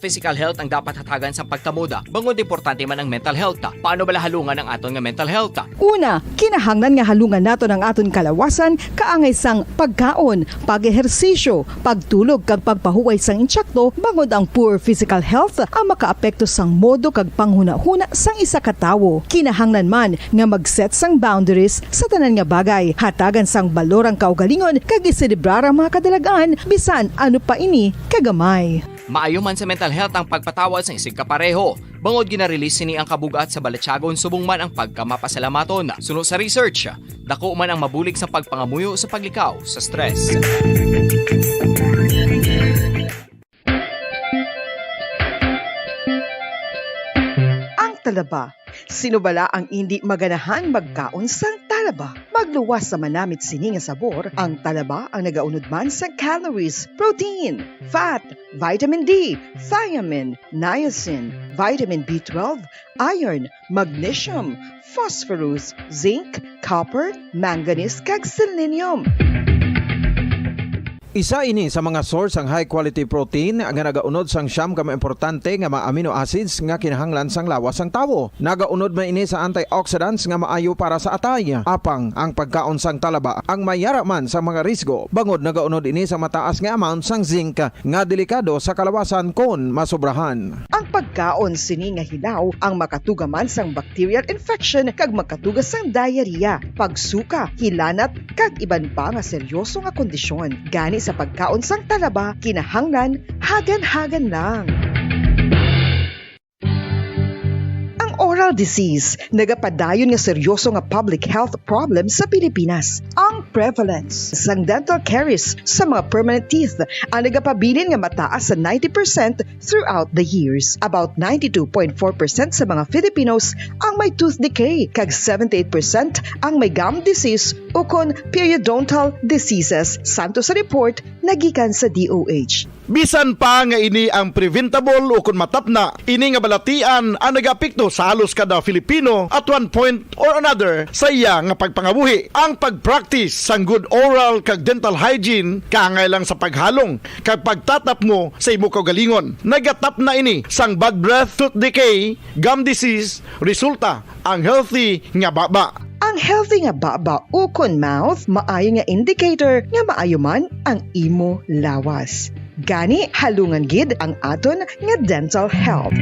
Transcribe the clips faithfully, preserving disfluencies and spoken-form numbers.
Physical health ang dapat hatagan sang pagtamuda, bangod importante man ang mental health. Paano bala halungan ang aton nga mental health? Una, kinahanglan nga halungan naton ang aton kalawasan kaangay sang pagkaon, pag-ehersisyo, pagtulog kag pagpahuway sang insakto, bangod ang poor physical health ang makaapekto sang modo kag panghunahuna sang isa ka tawo. Kinahanglan man nga mag-set sang boundaries sa tanan nga bagay, hatagan sang balor ang kaugalingon kag iselebrar ang mga kadalagan bisan ano pa ini kagamay. Maayo man sa mental health ang pagpatawad sang isigkapareho, bangod gina-release sini ang kabug-at sa balatyagon subong man ang pagkamapasalamaton. Suno sa research, dako man ang mabulig sa pagpangamuyo sa paglikaw sa stress. Ang talaba. Sino bala ang indi maganahan magkaon sang talaba? Magluwas sa manamit sini nga sabor, ang talaba ang nagaunod man sa calories, protein, fat, vitamin D, thiamine, niacin, vitamin B twelve, iron, magnesium, phosphorus, zinc, copper, manganese, kag selenium. Isa ini sa mga source sang high quality protein nga nagaunod sang siyam ka mga importante nga mga amino acids nga kinahanglan sang lawas sang tawo. Nagaunod man ini sa antioxidants nga maayo para sa atay. Apang ang pagkaon sang talaba ang may yara man sa mga risgo, bangod nagaunod ini sa mataas nga amount sang zinc nga delikado sa kalawasan kon masobrahan. Ang pagkaon sini nga hilaw ang makatuga man sang bacterial infection kag makatuga sang diarrhea, pagsuka, hilanat, kag iban pa nga seryoso nga kondisyon. Gani sa pagkaon sang talaba, kinahanglan hagan-hagan lang. Ang oral disease nagapadayon nga seryoso nga public health problem sa Pilipinas. Ang prevalence sang dental caries sa mga permanent teeth ang nagapabilin nga mataas sa ninety percent throughout the years. About ninety-two point four percent sa mga Filipinos ang may tooth decay, kag seventy-eight percent ang may gum disease ukon periodontal diseases, santo sa report nga gikan sa D O H. Bisan pa nga ini ang preventable ukon matapna, ini nga balatian ang nagaapekto sa halos kada Filipino at one point or another sa iya nga pagpangabuhi. Ang pag-practice sang good oral kag dental hygiene kaangay lang sa paghalong kag pagtatapmo sa imo kaugalingon. Nagatapna ini sang bad breath, tooth decay, gum disease, resulta ang healthy nga baba. Ang healthy nga baba ukon mouth maayo nga indicator nga maayo man ang imo lawas. Gani, halungan gid ang aton nga dental health.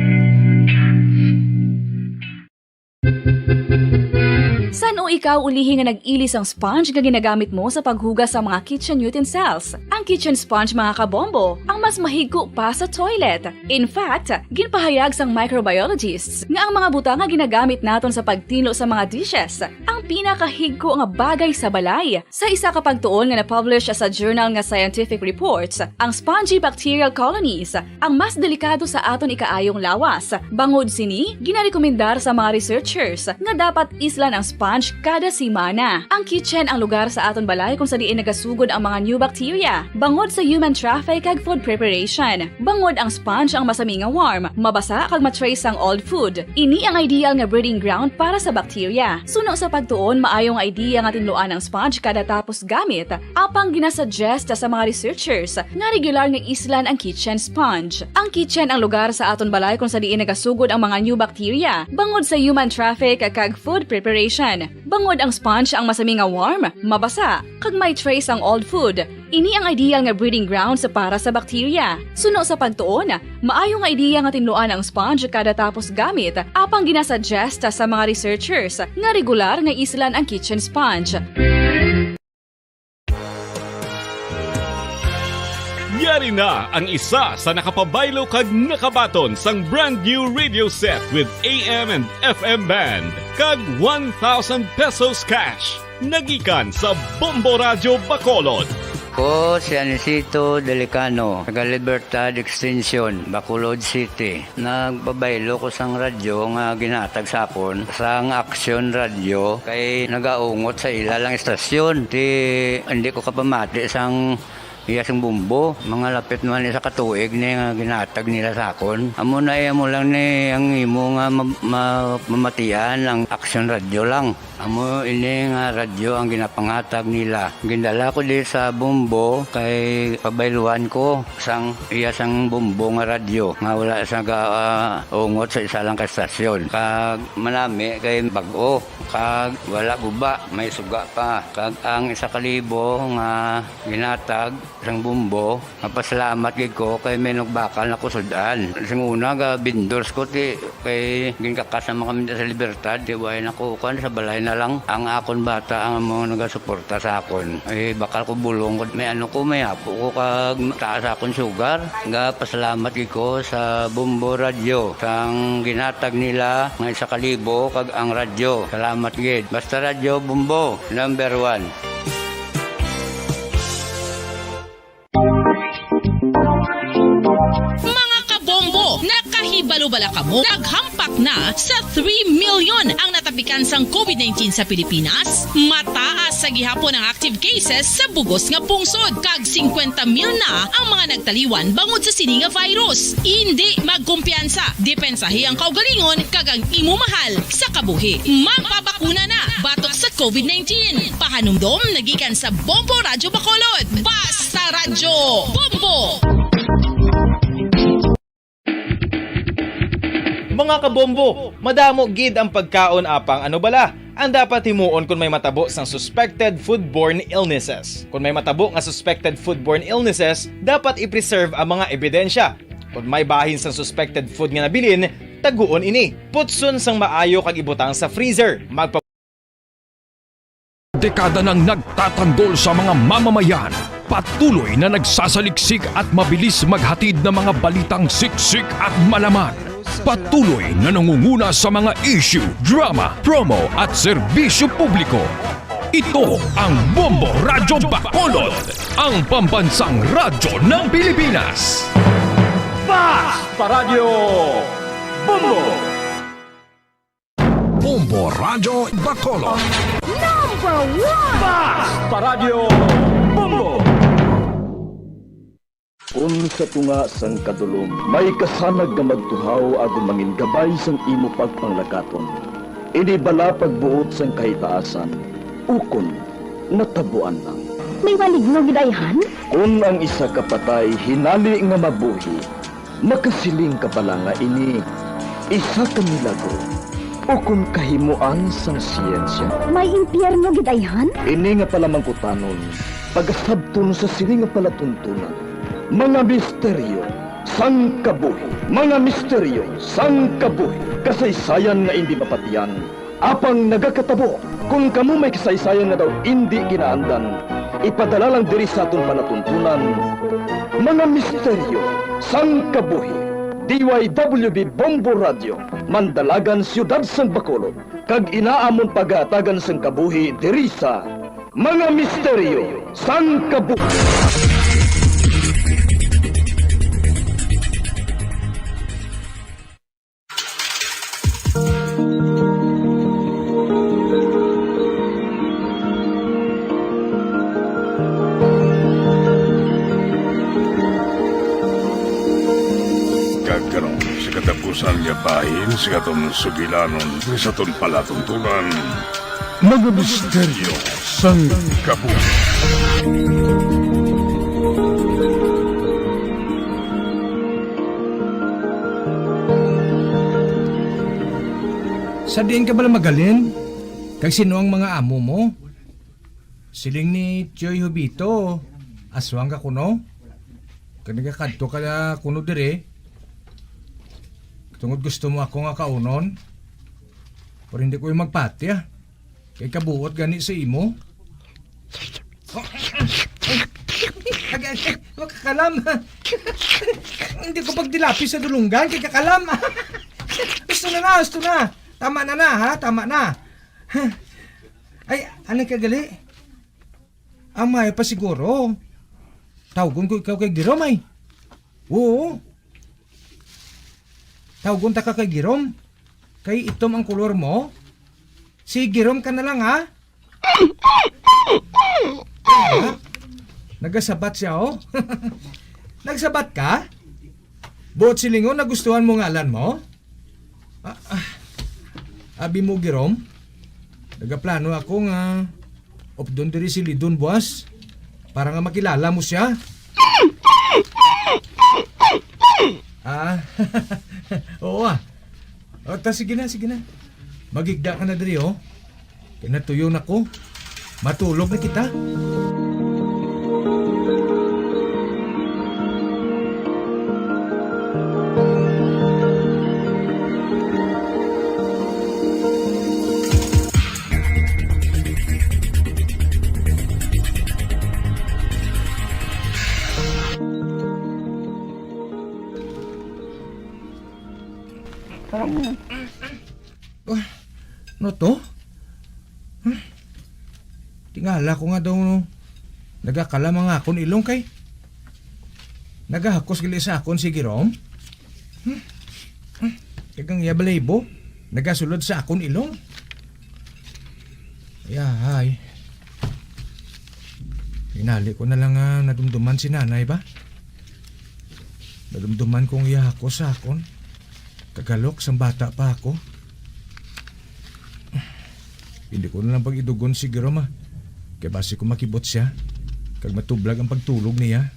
San-o ikaw ulihi nga nag-ili sang sponge nga ginagamit mo sa paghugas sa mga kitchen utensils? Ang kitchen sponge, mga kabombo, ang mas mahigko pa sa toilet. In fact, ginpahayag sang microbiologists nga ang mga butang nga ginagamit naton sa pagtinlo sa mga dishes ang pinakahigko nga bagay sa balay. Sa isa ka pagtuon nga na-publish sa journal nga Scientific Reports, ang spongy bacterial colonies ang mas delikado sa aton ikaayong lawas. Bangod sini, ginarekomendar sa mga researchers nga dapat islan ang sponge kada semana. Ang kitchen ang lugar sa aton balay kung sa diin nagasugod ang mga new bacteria. Bangod sa human traffic kag food preparation, bangod ang sponge ang masami nga warm, mabasa kag ma-trace ang old food. Ini ang ideal nga breeding ground para sa bacteria. Suno sa pagtuon, maayo nga idea nga tinluan ang sponge kada tapos gamit, apang ginasuggest sa mga researchers nga regular nga islan ang kitchen sponge. Ang kitchen ang lugar sa aton balay kung sa diin nagasugod ang mga new bacteria, bangod sa human traffic kag food preparation. Bangod ang sponge ang masami nga warm, mabasa, kag may trace ang old food. Ini ang ideal nga breeding grounds para sa bacteria. Suno sa pagtuon, maayo nga idea nga tinluan ang sponge kada tapos gamit, apang ginasuggest sa mga researchers nga regular nga islan ang kitchen sponge. Yari na ang isa sa nakapabaylo kag nakabaton sang brand new radio set with A M and F M band kag one thousand pesos cash. Nagikan sa Bombo Radyo Bacolod. Ko si Anisito Delicano, taga Libertad Extension, Bacolod City. Nagpabaylo ko sang radyo nga ginhatag sa akon sang Aksyon Radyo kay nagaungot sa ila lang istasyon. Ti, hindi ko kapamati sang Iya sang Bombo, mga lapit man isa ka tuig ni nga ginahatag nila sa akon. Amo na, iya mo lang ni ang imo nga ma-, ma-, mamatian ang Aksyon Radyo lang. Amo ini nga radyo ang ginapangatag nila. Gindala ko di sa Bombo kay pabayluhan ko sang iya sang Bombo nga radyo nga wala sa ga-, ah, ungot sa isa lang ka estasyon. Kag manami kay bag-o, kag wala guba, may suga pa. Kag ang isa ka libo nga ginatag sang Bombo, mapasalamat gid ko kay may nagbakal na ko sud-an. Sing una, ga vendors ko, ti, kay ginkakas naman kami sa Libertad, ti, way na ko, kuwan, sa balay na lang. Ang akon bata ang mga nagasuporta sa akon. Ay, bakal ko bulong ko, may ano ko, may apo ko, kag taas akon sugar. Ga pasalamat gid ko sa Bombo Radyo, sang ginatag nila nga isa ka libo, kag ang radyo. Salamat gid. Basta Radyo Bombo, number one. Mga kabombo, nakahibalo bala kamo? Naghampak na sa three million ang natapikan sang covid nineteen sa Pilipinas. Mataas sa gihapon ang active cases sa bugos nga pungsod, kag singkwenta mil na ang mga nagtaliwan bangod sa sini nga virus. Indi magkumpiyansa, depensahi ang kaugalingon kag ang imo mahal sa kabuhi. Magpabakuna na batok sa covid nineteen. Pahanumdom na gikan sa Bombo Radyo Bacolod. Basta Radyo Bombo! Mga kabombo, madamo gid ang pagkaon apang ano bala ang dapat himuon kon may matabo sang suspected foodborne illnesses. Kon may matabo nga suspected foodborne illnesses, dapat i-preserve ang mga ebidensya. Kon may bahin sang suspected food nga nabilin, taguon ini. Putson sang maayo kag ibutang sa freezer. Magpa- Dekada nang nagtatanggol sa mga mamamayan, patuloy na nagsasaliksik at mabilis maghatid ng mga balitang siksik at malaman. Patuloy na nangunguna sa mga issue, drama, promo at serbisyo publiko. Ito ang Bombo Radyo Bacolod, ang pambansang radyo ng Pilipinas. Basta Radyo Bombo! Bombo Radyo Bacolod. Number one! Basta Radyo Bombo! Kun sa tunga sang kadulom may kasanag nga magtuhaw agod mangin gabay sang imo pagpanglakaton, ini bala pagbuot sang kahitaasan, ukon natabuan lang. May maligno gid ayhan? Kun ang isa ka patay hinali nga mabuhi, makasiling ka bala nga ini isa ka milagro ukon kahimoan sang siyensya? May impyerno gid ayhan? Ini nga palamangkutanon, pagasabton sa sini nga palatuntunan, mga misteryo sang kabuhi. Mga misteryo sang kabuhi. Kasaysayan nga indi mapatian, apang nagakatabo kon kamo may kasaysayan nga daw indi ginaandan. Ipadala lang diri sa aton palatuntunan, mga misteryo sang kabuhi. D Y W B Bombo Radio, Mandalagan, Siyudad sang Bacolod, kag ina amon pagahatagan sang kabuhi diri sa Mga Misteryo sang Kabuhi. Kag karon, sa katapusan nga bahin sa aton sugilanon, sa aton palatuntunan, Mga Misteryo sang Kabuhi. Sa diin ka bala magalin? Kag sino ang mga amo mo? Siling ni Tioy Hubito, aswang ka kuno? Kag nagakadto ka na kuno diri? Tungod gusto mo ako nga kaunon? Pero hindi ko yung magpati, ah. Kay kabuot gani sa imo. Agay, agay, makakalama. Hindi ko pagdilapi sa dulunggan, kay kakalama. Gusto na na, gusto na. Tama na na, ha? Tama na. Ay, ano ka gali? Ang maayo pa siguro, tawgon ko ikaw kay Girom, ay. Oo. Tawgon ta ka kay Girom. Kay itom ang kulor mo. Si Girom ka na lang, ha? Ha? Nagasabat siya, oh. Nagsabat ka? Buot silingon, nagustuhan mo ngalan mo? Ah, ah. Abi mo, Girom, nagaplano ako nga updon diri si Lidon buwas para nga makilala mo siya. Ah, oo, ah. O, ta, sige na, sige na. Maghigda ka na diri, oh. Kay natuyo na ko. Matulog na kita. Ano to? Huh? Tingala ko nga daw, no, nagakalam ang akon ilong kay nagahakos gali sa akon si Girom. Hmm? Hmm? Kag ang iya balahibo nagasulod sa akon ilong. Ay, ay. Tingali ko na lang nga nadumduman si nanay ba? Nadumduman kong iya hakos sa akon. Kagalok sang bata pa ako. Hindi ko na lang pag-idugon si Girom, ah. Kay basi ko makibot siya, kag matublag ang pagtulog niya.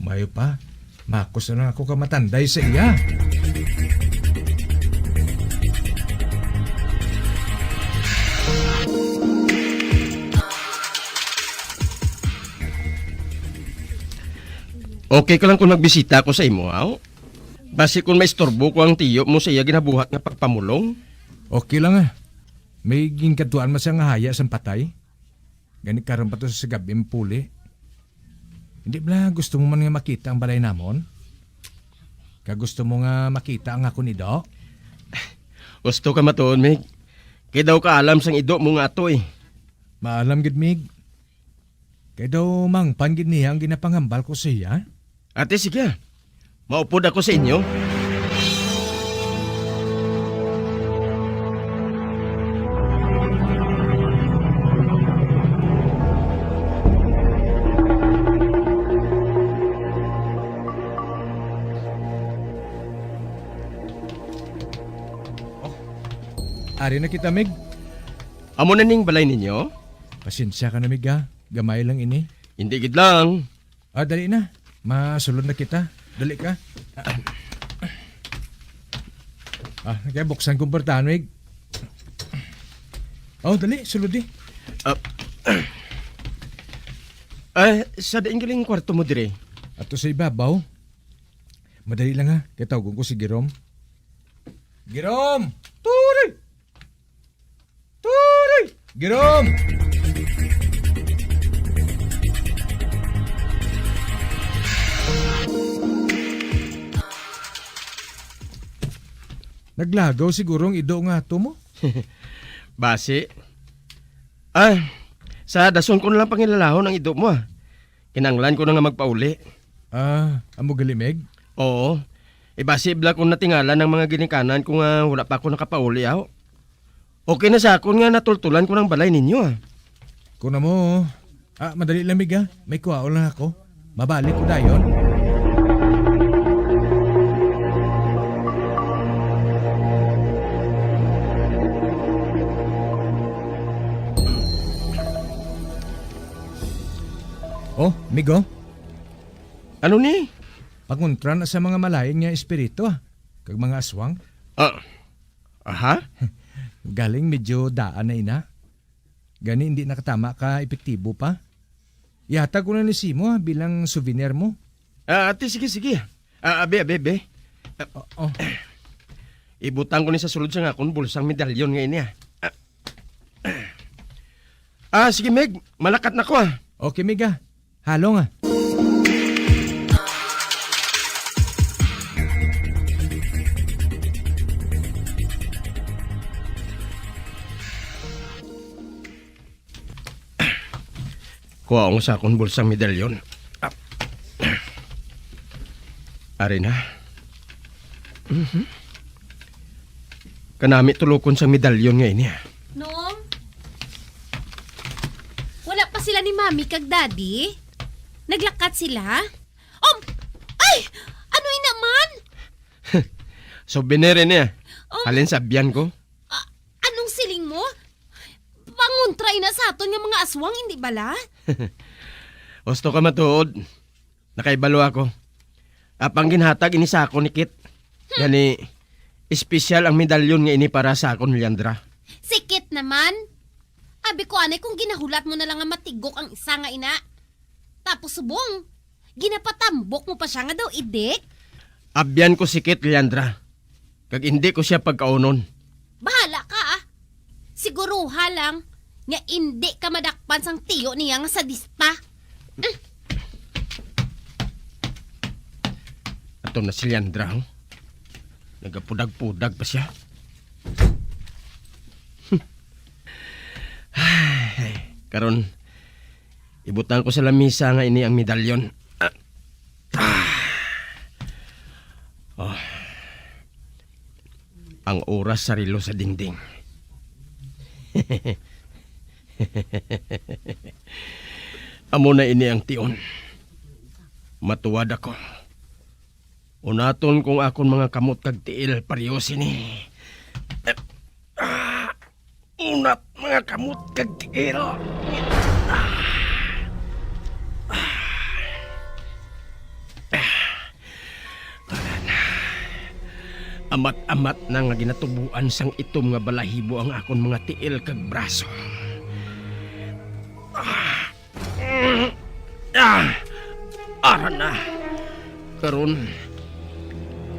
Mayo pa, makos na lang ako ka matanday sa iya. Okay ka lang kung magbisita ako sa imo, aw? Basi kung maistorbo ko ang tiyo mo sa iya ginabuhat nga pagpamulong? Okay lang, ah. May ginkadtuan man siya nga haya sang patay. Gani karon pa to sa gab-i mapuli. Hindi bala gusto mo man nga makita ang balay namon? Kag gusto mo nga makita ang akon ido? Gusto ka matuod, Mig. Kay daw kaalam sang ido mo nga ato, eh. Maalam gid, Mig. Kay daw mangpan gid niya ang ginapanghambal ko sa iya. Ate, sige. Maupod ako sa inyo. Oh, ari na kita, Mig. Amo na ning balay ninyo? Pasensya ka na, Mig, ha? Gamay lang ini. Hindi gid lang. Ah, dali na. Masulod na kita. Dali ka. Ah, kaya buksan kong portahan, Mig. Oh, dali, sulod di. Ah, ah, sa diin galing kwarto mo dire? Ato sa ibabaw. Madali lang ha, kay tawgon ko si Girom. Girom! Turoy! Turoy! Girom! Naglagaw siguro ang ido nga ato mo. Basi. Ah, sa dason ko na lang pangilalahon ang ido mo, ah. Kinahanglan ko na nga magpauli. Ah, amo gali, Meg? Oo. Ibasi bala kung natingalan ang mga ginikanan ko nga wala pa ako nakapauli, aw. Okay na sa akon nga natultulan ko ng balay ninyo, ah. Kung amo, ah, madali lang, Mig, ah. May kuhaon lang ako. Mabalik ko dayon. Oh, Mig, oh. Ano ni? Pangontra na sa mga malain nga espiritu, ah, kag mga aswang. Ah, aha? Galing medyo daan na ina. Gani hindi nakatama ka epektibo pa. Ihatag ko na ni simo, ah, bilang souvenir mo. Ah, ate, sige, sige. Ah, abi, abi, abi. Ah, Oh, oh. Ibutang ko ni sa sulod sa akon bulsang medalyon nga ini, ah. Ah, ah, sige, Meg. Malakat na ko, ah. Okay, Mig, ah. Halong, ah. Kuhaon sa akon bulsang medalyon. Ah. Ari na. Mhm. Kanami tulokon sang medalyon nga ini, ah. Nong? Wala pa si Mami kag Daddy? Naglakat sila? Um, ay! Ano ina man? Souvenir niya. Um, Halin sa biyan ko. Ah, anong siling mo? Pangontra ina sa aton nga mga aswang, hindi bala? Gusto ka matuod? Nakaibalo ako. Apang ginhatag ini sa akon ni Kit. Gani, espesyal ang medalyon nga ini para sa akon, Leandra. Si Kit naman. Abi ko anay kung ginahulat mo na lang nga matigok ang isa nga ina. Tapos subong, ginapatambok mo pa siya nga daw idik. Abyan ko si Kit, Leandra. Kag indi ko siya pagkaunon. Bahala ka, ah. Siguruha lang nga indi ka madakpan sang tiyo niya nga sadista. Ato na si Leandra, oh. Nagapudag-pudag pa siya. Ay, karon, ibutang ko sa lamisa nga ini ang medalyon. Ah. Ah. Oh. Ang oras sa relo sa dingding. Amo na ini ang tion. Matuwad ako. Unaton kong akon mga kamot kag tiil, pareho sini. Ah, unat, mga kamot kag tiil. Amat-amat na nga ginatubuan sang itom nga balahibo ang akon mga tiil kag braso. Ah! Ah! Ara na. Karon,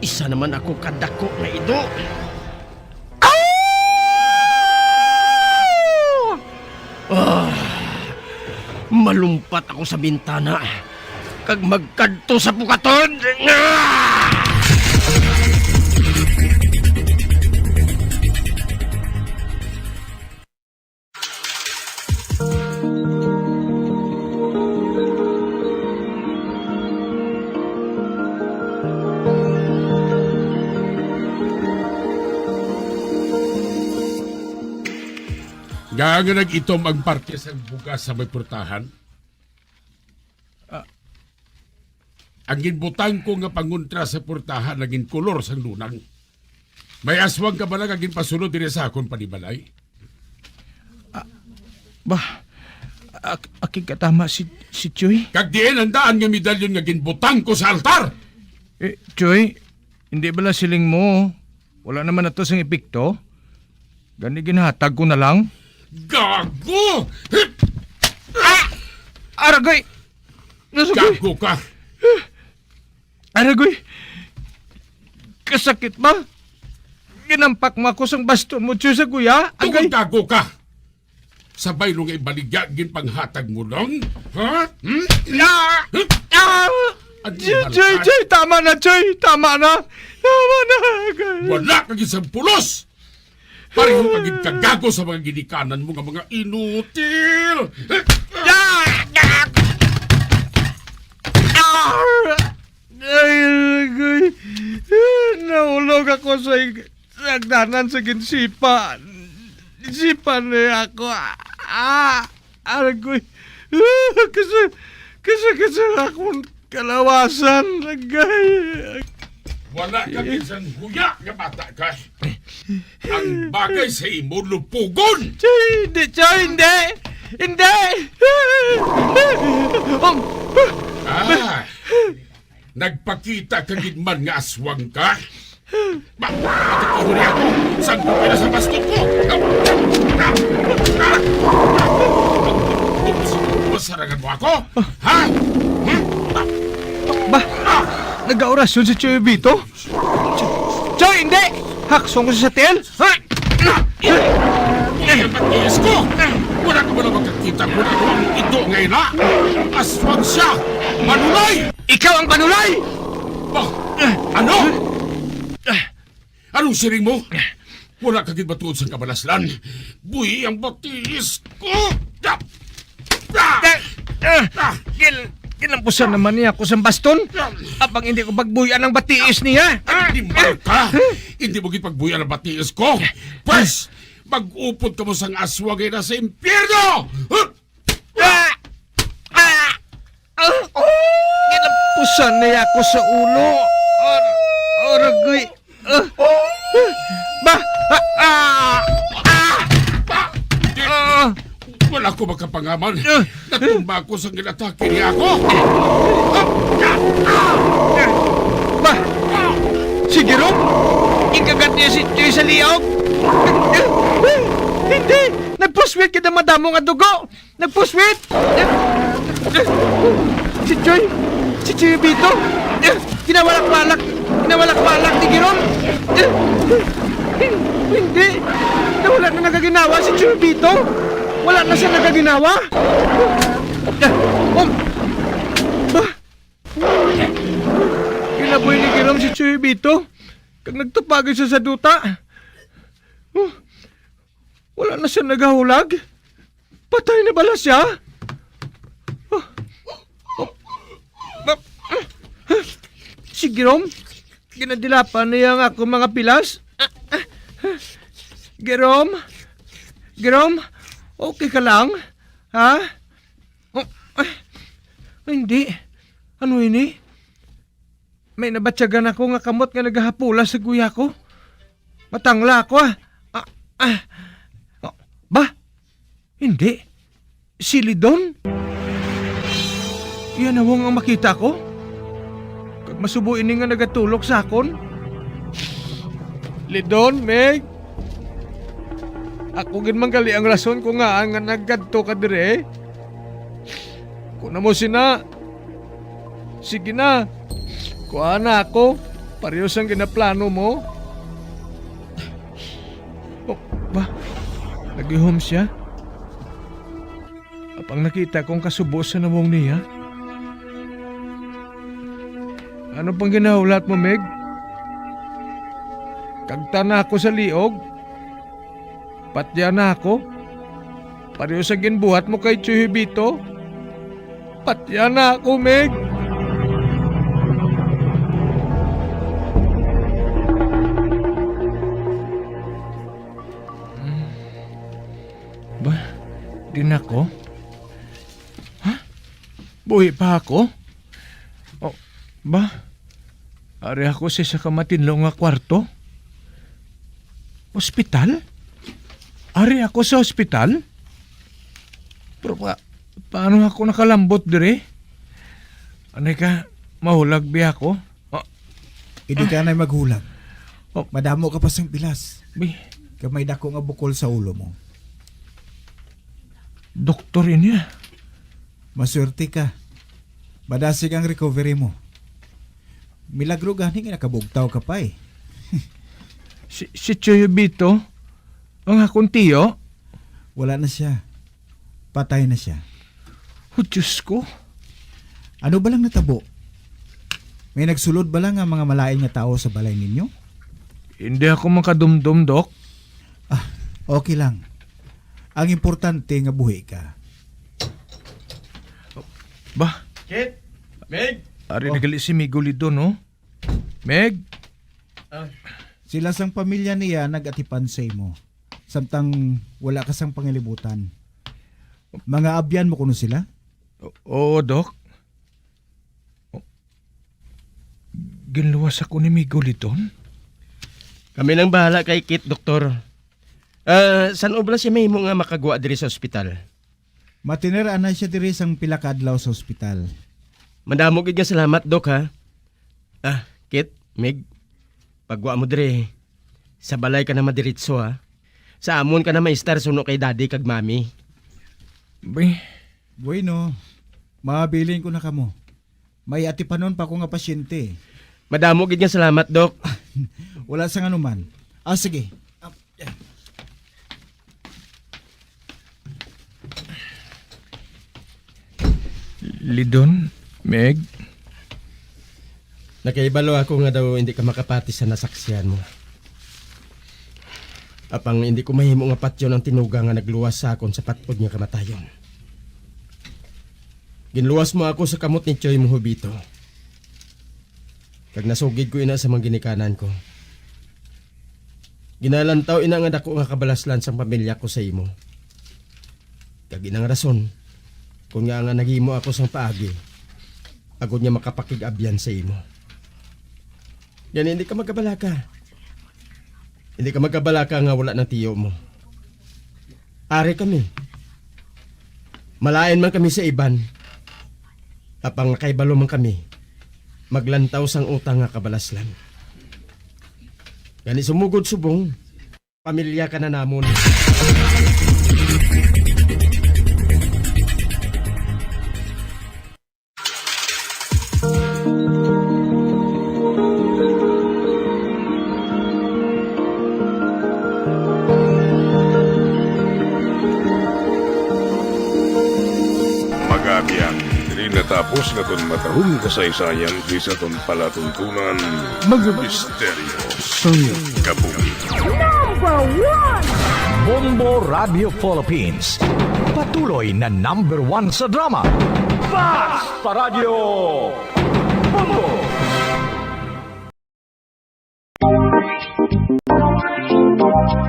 isa naman ako kadako nga ido. Ah! Ah! Malumpat ako sa bintana kag magkadto sa pukatod. Ah! Nga nga nag-itom ang parte sang bugas sa may purtahan? Ah, ang ginbutang ko nga pangontra sa purtahan naging kolor sang lunang. May aswang ka bala nga ginpasulod diri sa akon panimalay? Ah, bah, ak-, akig katama si, si Choy. Kag diin ang daan nga medalyon nga ginbutang ko sa altar? Eh, Choy, hindi bala siling mo, wala naman ato sing epekto? Gani ginhatag ko na lang. Gago! Ah! Aragoy! Nasugoy! Gago ka! Aragoy! Kasakit ba? Ginampak mo ako sang baston mo, Choy, sa kuya. Agay! Tungod gago ka! Sa baylo nga ibaligya, ginpanghatag mo lang? Ha? Hmm? Ah! Ah! Ano Choy, ba Choy, ka? Choy, tama na, Choy! Tama na! Tama na! Agay! Wala ka gisang pulos! Pareho ka gid kagago sa mga ginikanan mo nga mga inutil! Ah! Ay, agoy. Naulog ako sa ig-, sa hagdanan sa ginsipa. Ginsipa niya ako. Ah, agoy. Kasi, kasi, kasi akong kalawasan. Agay. Wala ka bisan huya nga bata ka. Ang bagay sa imo, lupugon! Chay, hindi, Chay, hindi! Hindi! Ah, nagpakita ka gid man nga aswang ka? Ba, pati ko huli ako! Saan ko pila sa basket ko? Masarangan mo ako? Ha? Hmm? Ba, nagaorasyon si Choy Vito? Choy, hindi! Haksong ko sa tiil! Ay, patiis ko! Wala ka ba na makakita ko na ang ito nga ina? Aswang siya! Manulay! Ikaw ang manulay! Ba? Ano? Anong siring mo? Wala ka gid matuod sang kabalaslan. Buhi ang batiis ko! Ah! Ah! Ah! Ah! Gil-, gilampusan naman niya ako sang baston. Apang hindi ko pagbuhian ang batiis niya. Ah! Animal ka! Hindi mo gid pagbuhian ang batiis ko. Pwes, mag-upod ka mo sang aswang nga ina sa impyerno! Ah! Sanay ako sa ulo. Ar-, aragoy. Ah. Ba? Ah! Ah! Ah! Di, Ah! wala ko makapangaman. Ah! Natumba ako sa ginatake niya ako. Ah! Ah! Ba? Sige ron. Ikagat niya si Choy sa liog. Hindi. Nagpuswit kita madamo nga dugo. Nagpuswit! Si Choy! Si Choy Bito! Ginawalak-walak! Ginawalak-walak ni Giron! Hindi! Nawala na nagaginawa si Choy Bito! Wala na siya nagaginawa! Oh! Ba? Ginabuhi ni Giron si Choy Bito! Kag nagtupagin siya sa duta! Oh! Wala na siya nagahulag? Patay na bala siya? Ah, ah, ah, si Girom, ginadilapan niya ang akong mga pilas. Girom, Girom, okay ka lang? Ha? Oh, ah, hindi. Ano ini? May nabatyagan ako nga kamot nga nagahapula sa guya ko. Matangla ako, ah. Ah, ah. Oh, ba? Hindi. Si Lidon? Iya nawong ang makita ko? Kag masubo ini nga nagatulok sa akon? Lidon, Meg? Ako gid man gali ang rason kung ngaa nga nagkadto ka diri. Kung amo sina, sige na. Kuha na ako. Pareho sang ginaplano mo. Oh, ba? Nagihom siya. Apang nakita kong kasubo sa nawong niya. Ano pang ginahulat mo, Meg? Kagta na ako sa liog. Patya na ako. Pareho sa ginbuhat mo kay Chuy Bito. Patya na ako, Meg. Ba, di na ko? Ha? Buhi pa ako? Oh, ba? Ari ako sa isa ka matinlo nga kwarto? Ospital? Ari ako sa ospital? Pero pa, paano ako nakalambot diri? Anay ka, mahulag biya ako? Oh. Hindi ka na maghulag. Oh. Madamo ka pa sang pilas. Bi. Kag may dako nga bukol sa ulo mo. Doktor ini, ah. Maswerte ka. Madasig ang recovery mo. Milagro gani nga nakabugtaw ka pa, eh. Si, si Chuyo Bito, ang akong tiyo? Wala na siya. Patay na siya. Oh, Diyos ko. Ano ba lang natabo? May nagsulod ba lang nga mga malain nga tawo sa balay ninyo? Hindi ako makadumdom, Doc. Ah, okay lang. Ang importante nga buhi ka. Ba? Kit! Meg! Ari Oh. nagali si Migo Lido, no? Meg? Ah. Sila sang pamilya niya nag-atipan sa imo, samtang wala ka sang pangilibutan. Mga abyan mo kuno sila? O-, oo, Doc. O-, ginluwas ako ni Migo Liton. Kami nang bahala kay Kit, Doktor. Ah, san-o bala siya mahimo nga makagwa diri sa ospital? Matiner anay siya diri sang pila ka adlaw sa ospital. Madamo gid nga salamat, Doc, ha? Ah, Kit, Mig, pagwa mo diri. Sa balay ka na madiritso, ha? Sa amon ka na maistar suno kay Daddy kag Mami. Bay. Bueno, mabilin ko na kamo. May atipanon pa ko nga pasyente. Madamo gid nga salamat, Doc. Wala sang anuman. Ah, sige. Lidon, Meg. Nakahibalo ako nga daw hindi ka makapati sa nasaksihan mo. Apang hindi ko mahimo nga patyon ang tinuga nga nagluwas sa akon sa pat-od nga kamatayon. Ginluwas mo ako sa kamot ni Choy mo, Hubito. Kag nasugid ko ina sa mga ginikanan ko. Ginalantaw ina nga dako nga kabalaslan sang pamilya ko sa imo. Kag inang rason, kun nga nga naghimo ako sang paagi, agod nga makapakig-abyan sa imo. Gani, hindi ka magabalaka. Hindi ka magabalaka nga wala na tiyo mo. Ari kami. Malain man kami sa iban. Apang nakahibalo man kami, maglantaw sang utang nga kabalaslan. Gani, sumugod subong, pamilya ka na namon. Mga abyan, diri natapos nga aton matahong kasaysayan sa aton palatuntunan, mga misteryo sang kabuhi. Number one! Bombo Radio Philippines. Patuloy na number one sa drama. Basta Radio Bombo!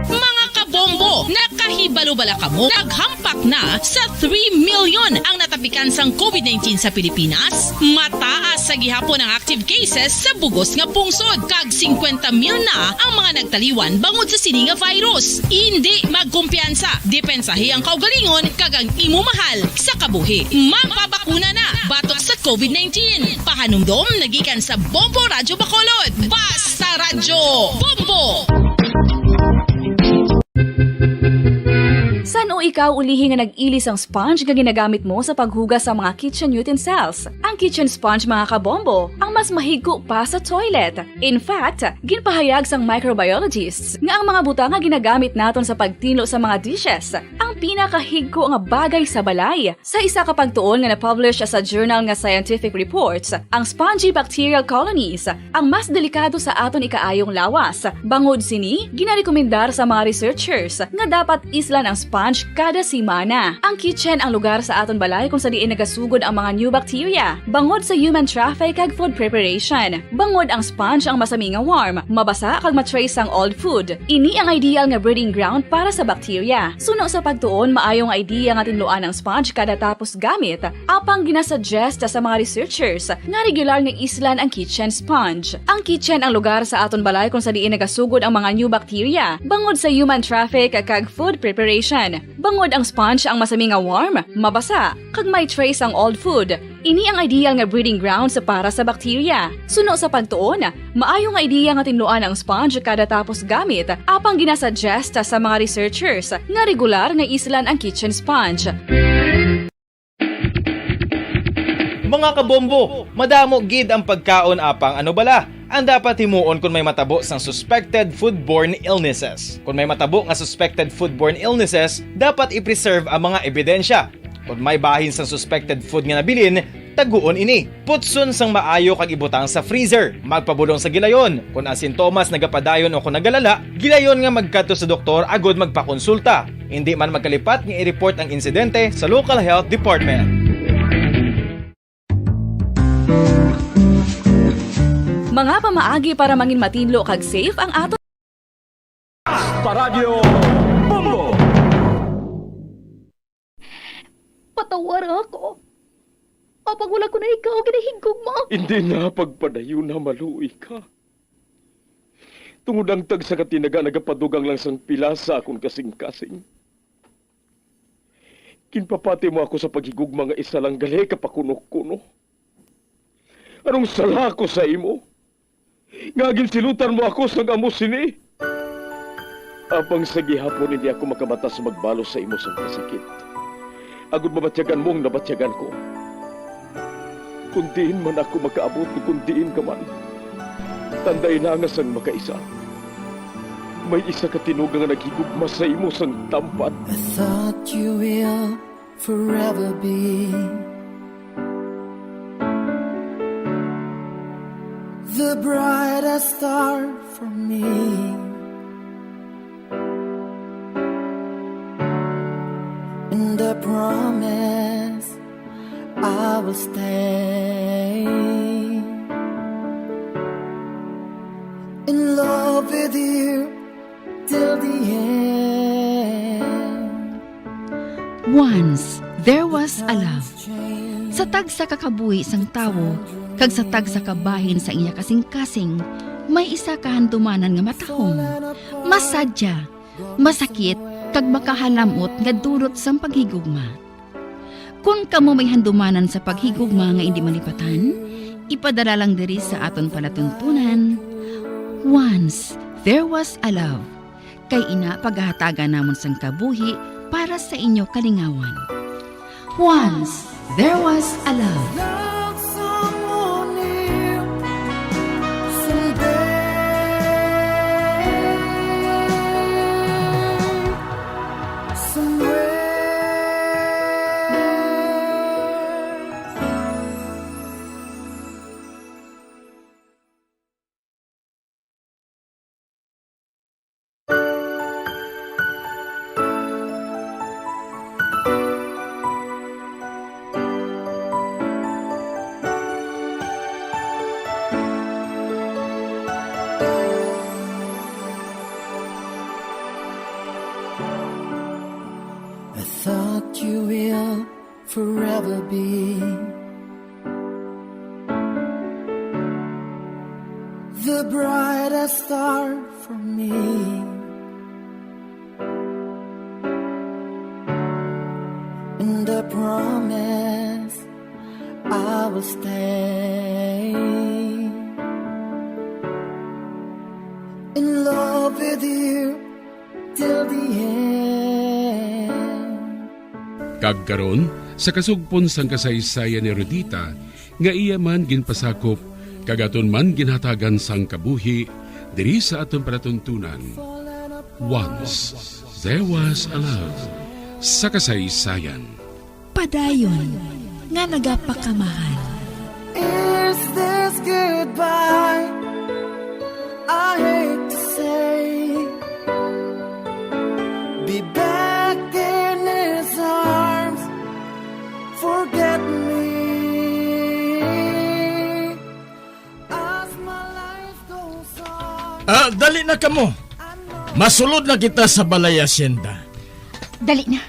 Mga kabombo, nakahibalo bala kamo? Naghampak na sa three million ang natapikan sang covid nineteen sa Pilipinas. Mataas sa gihapon ang active cases sa bugos nga pungsod, kag singkwenta mil na ang mga nagtaliwan bangod sa sini nga virus. Indi magkumpiyansa, depensahi ang kaugalingon kag ang imo mahal sa kabuhi. Magpabakuna na batok sa covid nineteen. Pahanumdom nagikan sa Bombo Radyo Bacolod. Basta Radyo Bombo! San-o ikaw ulihi nga nag-ili sang sponge nga ginagamit mo sa paghugas sa mga kitchen utensils? Ang kitchen sponge, mga kabombo, ang mas mahigko pa sa toilet. In fact, ginpahayag sang microbiologists nga ang mga butang nga ginagamit naton sa pagtinlo sa mga dishes ang pinakahigko nga bagay sa balay. Sa isa ka pagtuon nga na-publish sa journal nga Scientific Reports, ang spongy bacterial colonies ang mas delikado sa aton ikaayong lawas. Bangod sini, ginarekomendar sa mga researchers nga dapat islan ang sponge kada semana. Ang kitchen ang lugar sa aton balay kung sa diin nagasugod ang mga new bacteria, bangod sa human traffic kag food preparation. Bangod ang sponge ang masami nga warm, mabasa kag ma-trace ang old food. Ini ang ideal nga breeding ground para sa bacteria. Suno sa pagtuon, maayo nga idea nga tinluan ang sponge kada tapos gamit. Apang ginasuggest sa mga researchers nga regular nga islan ang kitchen sponge. Ang kitchen ang lugar sa aton balay kung sa diin nagasugod ang mga new bacteria, bangod sa human traffic kag food preparation. Bangod ang sponge ang masami nga warm, mabasa, kag may trace ang old food. Ini ang ideal nga breeding grounds para sa bacteria. Suno sa pagtuon, maayo nga idea nga tinluan ang sponge kada tapos gamit, apang ginasuggest sa mga researchers nga regular nga islan ang kitchen sponge. Mga kabombo, madamo gid ang pagkaon, apang ano bala ang dapat himuon kon may matabo sang suspected foodborne illnesses? Kon may matabo nga suspected foodborne illnesses, dapat i-preserve ang mga ebidensya. Kon may bahin sang suspected food nga nabilin, taguon ini. Putson sang maayo kag ibutang sa freezer. Magpabulong sa gilayon. Kon ang sintomas nagapadayon o kon nagalala, gilayon nga magkadto sa doktor agud magpakonsulta. Indi man magkalipat nga i-report ang insidente sa local health department. Mga pamaagi para mangin matinlo kag safe ang aton Basta Radyo Bombo! Patawara ako. Apang wala ko na ikaw ginahigugma. Hindi na pagpadayon na maluoy ka. Tungod ang tagsa ka tinaga nagapadugang lang sang pila sa akon kasing-kasing. Ginpapati mo ako sa paghigugma nga isa lang gali ka pakuno-kuno. Anong sala ko sa imo? Nga ginsilutan mo ako sang amo sini? Apang sa gihapon hindi ako makabata sa magbalos sa imo sang kasakit. Agud mabatyagan mo ang nabatyagan ko. Kung diin man ako makaabot o kung diin ka man, tanday na nga sang makaisa, may isa ka tinuga nga naghigugma sa imo sang tampad. I thought you will forever be the brightest star for me. And I promise I will stay in love with you till the end. Once there was a love. Sa tagsa ka kabuhi sang tawo kag sa tagsa ka bahin sang iya kasingkasing, may isa ka handumanan nga matahom, masadya, masakit, kag makahalam-ot nga dulot sang paghigugma. Kon kamo may handumanan sa paghigugma nga indi malipatan, ipadala lang diri sa aton palatuntunan, Once There Was a Love, kay ina pagahatagan namon sang kabuhi para sa inyo kalingawan. Once There Was a Love. Love someone new someday, somewhere. I thought you will forever be the brightest star for me, and I promise I will stay in love with you till the end. Kag karon, sa kasugpon sang kasaysayan ni Rudita, nga iya man ginpasakop, kag aton man ginhatagan sang kabuhi, diri sa aton palatuntunan, Once There Was a Love, sa kasaysayan. Padayon nga nagapakamahal. Is this goodbye? I hate to say, be back in his arms. Forget me as my life goes on. Ah, dali na kamo. Masulod na kita sa balay asyenda. Dali na.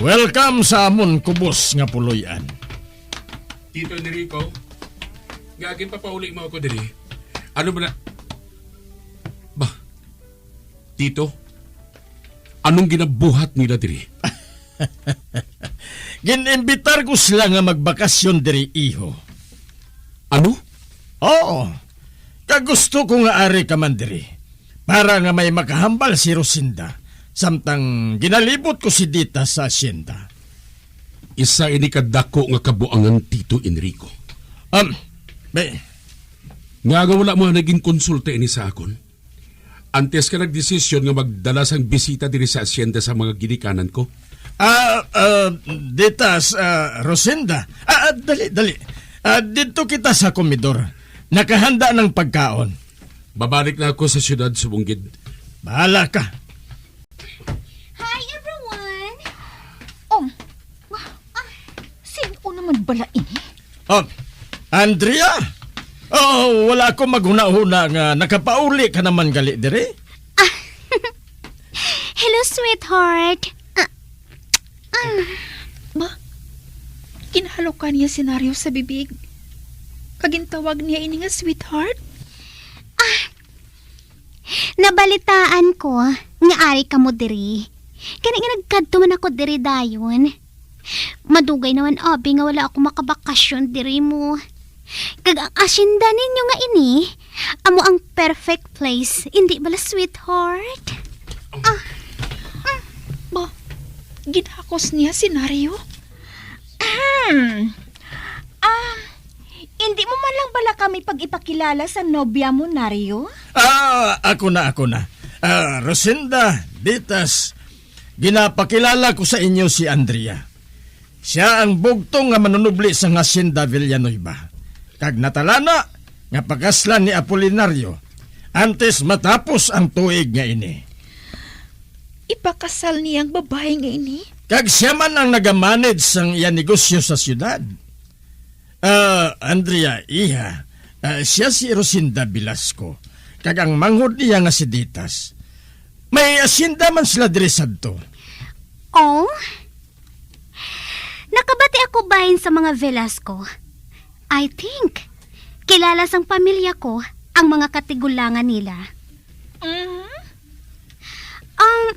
Welcome sa amon kubos nga puloy-an. Tito Enrico, nga ginpapauli mo ako diri. Ano ba na? Ba, Tito, anong ginabuhat nila diri? Gin-imbitar ko sila nga magbakasyon diri, iho. Ano? Oo. Kag gusto ko nga ari ka man diri, para nga may makahambal si Rosinda, samtang ginalibot ko si Dita sa asyenda. Isa ini ka dako nga kabuangan, Tito Enrico. Um, be- Nga nga wala mo naging konsulta ini sa akon? Antes ka nagdesisyon nga magdala sang bisita diri sa asyenda sa mga ginikanan ko? Ah, ah, Ditas, ah, Rosenda. Ah, ah, dali, dali. Ah, didto kita sa komedor. Nakahanda ng pagkaon. Babalik na ako sa siyudad, subong gid. Bahala ka. Hi, everyone! Oh, ah, sino naman bala ini? Oh, Andrea? Oh, wala ako maghuna-huna nga nakapauli ka naman gali diri. Ah, hello, sweetheart. Ah, ah. Ma, ginhalo ka niya si Nario sa bibig. Kag gintawag niya ini nga sweetheart? Ah, nabalitaan ko nga ari kamo diri. Kani nga nagkadto man ako diri dayon. Madugay naman, abi, nga wala ako makabakasyon diri mo. Kag ang asyenda ninyo nga ini, amo ang perfect place, indi bala, sweetheart? Ah. Ba, ginhakos niya si Nario? Ahem. Ah, hindi mo man lang bala kami pag-ipakilala sa nobya mo, Nario? Ah, ako na, ako na. Ah, Rosenda, Ditas, ginapakilala ko sa inyo si Andrea. Siya ang bugtong nga manunubli sa Hacienda Villanueva. Kag natalana nga pakaslan ni Apolinario antes matapos ang tuig nga ini. Ipakasal niya ang babayi nga ini? Kag siya man ang nagamanage sang iya negosyo sa siyudad. Ah, Andrea, iha, ah, siya si Rosinda Velasco, kag ang manghod niya nga si Ditas. May asyenda man sila diri sadto. Oh? Nakabati ako bahin sa mga Velasco. I think, kilala sang pamilya ko ang mga katigulangan nila. Mm? Um,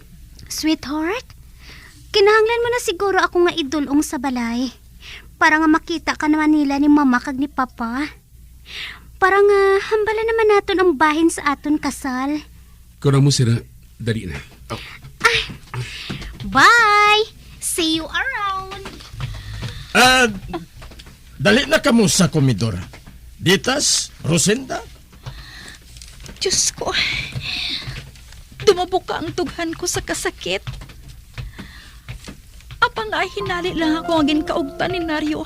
sweetheart, kinahanglan mo na siguro ako nga idul-ong sa balay para nga makita ka naman nila ni Mama kag ni Papa. Para nga hambala naman naton ang bahin sa aton kasal. Kung amo sila, dali na. Oh. Ay. Bye! See you around! Ah, dali na kamo sa komedor. Ditas, Rosenda? Diyos ko, dumubo ka ang dughan ko sa kasakit. Apang naay hinali lang ako nga ginkaugtan ni Nario.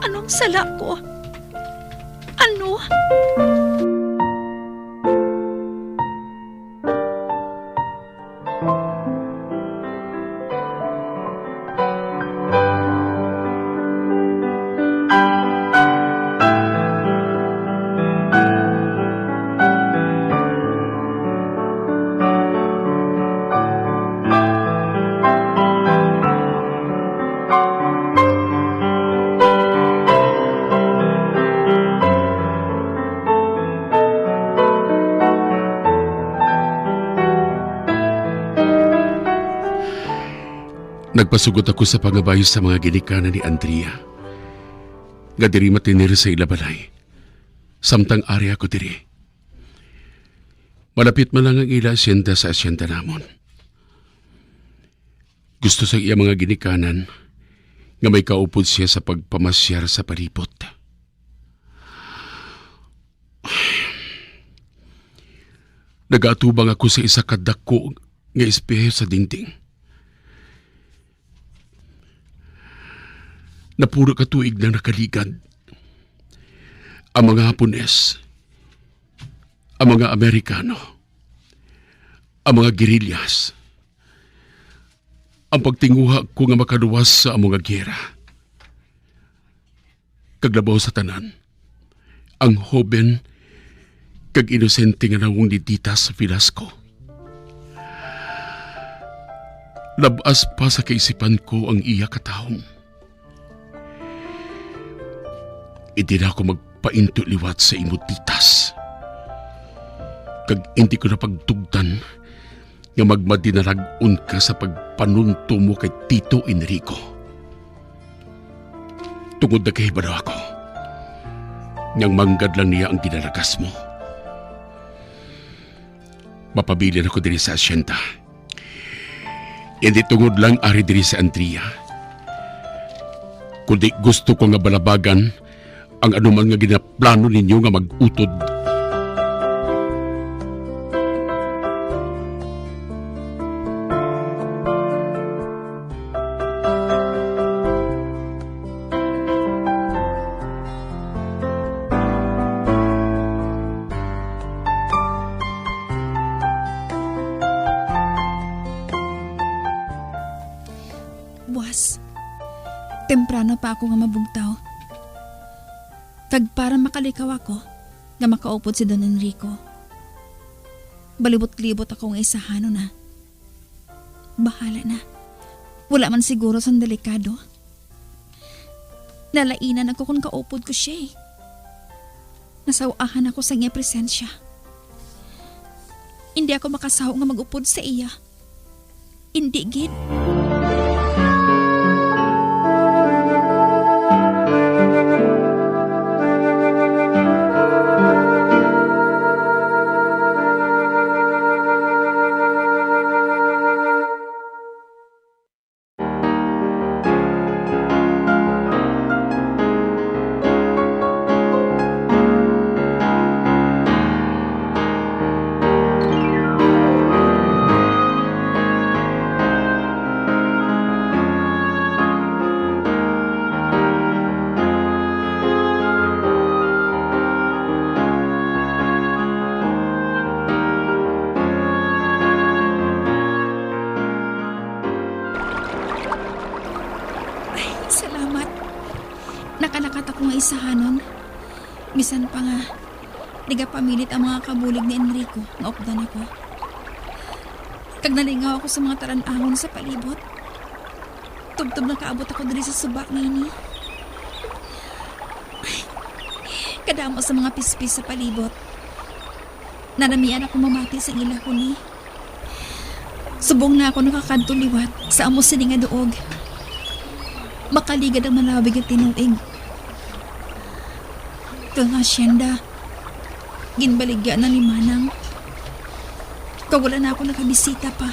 Anong sala ko? Ano? Nagpasugot ako sa pangabayo sa mga ginikanan ni Andrea, nga diri matinir sa ila balay, samtang ari ako diri. Malapit man lang ang ila asyenda sa asyenda namon. Gusto sa iya mga ginikanan nga may kaupod siya sa pagpamasyar sa palibot. Nagaatubang ako sa isa ka dako nga espeho sa dingding. Napuno ka tuig nang nakaligad. Ang mga Hapones, ang mga Amerikano, ang mga guerrillas, ang pagtinguha ko nga makaluwas sa amo nga giyera. Kag labaw sa tanan, ang hoben kag inosente nga nawong ni Ditas Velasco. Lab-as pa sa kaisipan ko ang iya katahom. Indi na ako magpainto liwat sa imo, Ditas. Kag indi ko na pagtugdan nga magmadinalag-on ka sa pagpanunto mo kay Tito Enrico. Tungod nakahibalo ako nga ang manggad lang niya ang ginalagas mo. Mapabilin ako diri sa asyenda. Indi tungod lang ari diri si Andrea, kundi gusto ko nga balabagan ang anuman nga ginaplano ninyo nga mag-utod. Buas, temprano pa ako nga mabugtaw. Kag para makalikaw ako nga makaupod si Don Enrico, balibot-libot ako nga isahanon na. Bahala na. Wala man siguro sang delikado. Nalainan ako kon kaupod ko siya, eh. Nasaw-ahan ako sang iya presensya. Indi ako makasaho nga mag-upod sa iya. Indi gid. Ay, salamat. Nakalakat ako nga isahanon. Bisan pa nga nagapamilit ang mga kabulig ni Enrico nga updan ako. Kag nalingaw ako sa mga talan-awon sa palibot. Tubtob nakaabot ako diri sa suba nga ini. Ay, kadamo sa mga pispis sa palibot. Nanamian ako mamati sa ila huni. Subong na ako nakakadto liwat sa amo sini nga duog. Makaligad ang malawig nga tinuig. Ito nga asyenda, ginbaligya na ni Manang. Kag wala na ako nakabisita pa.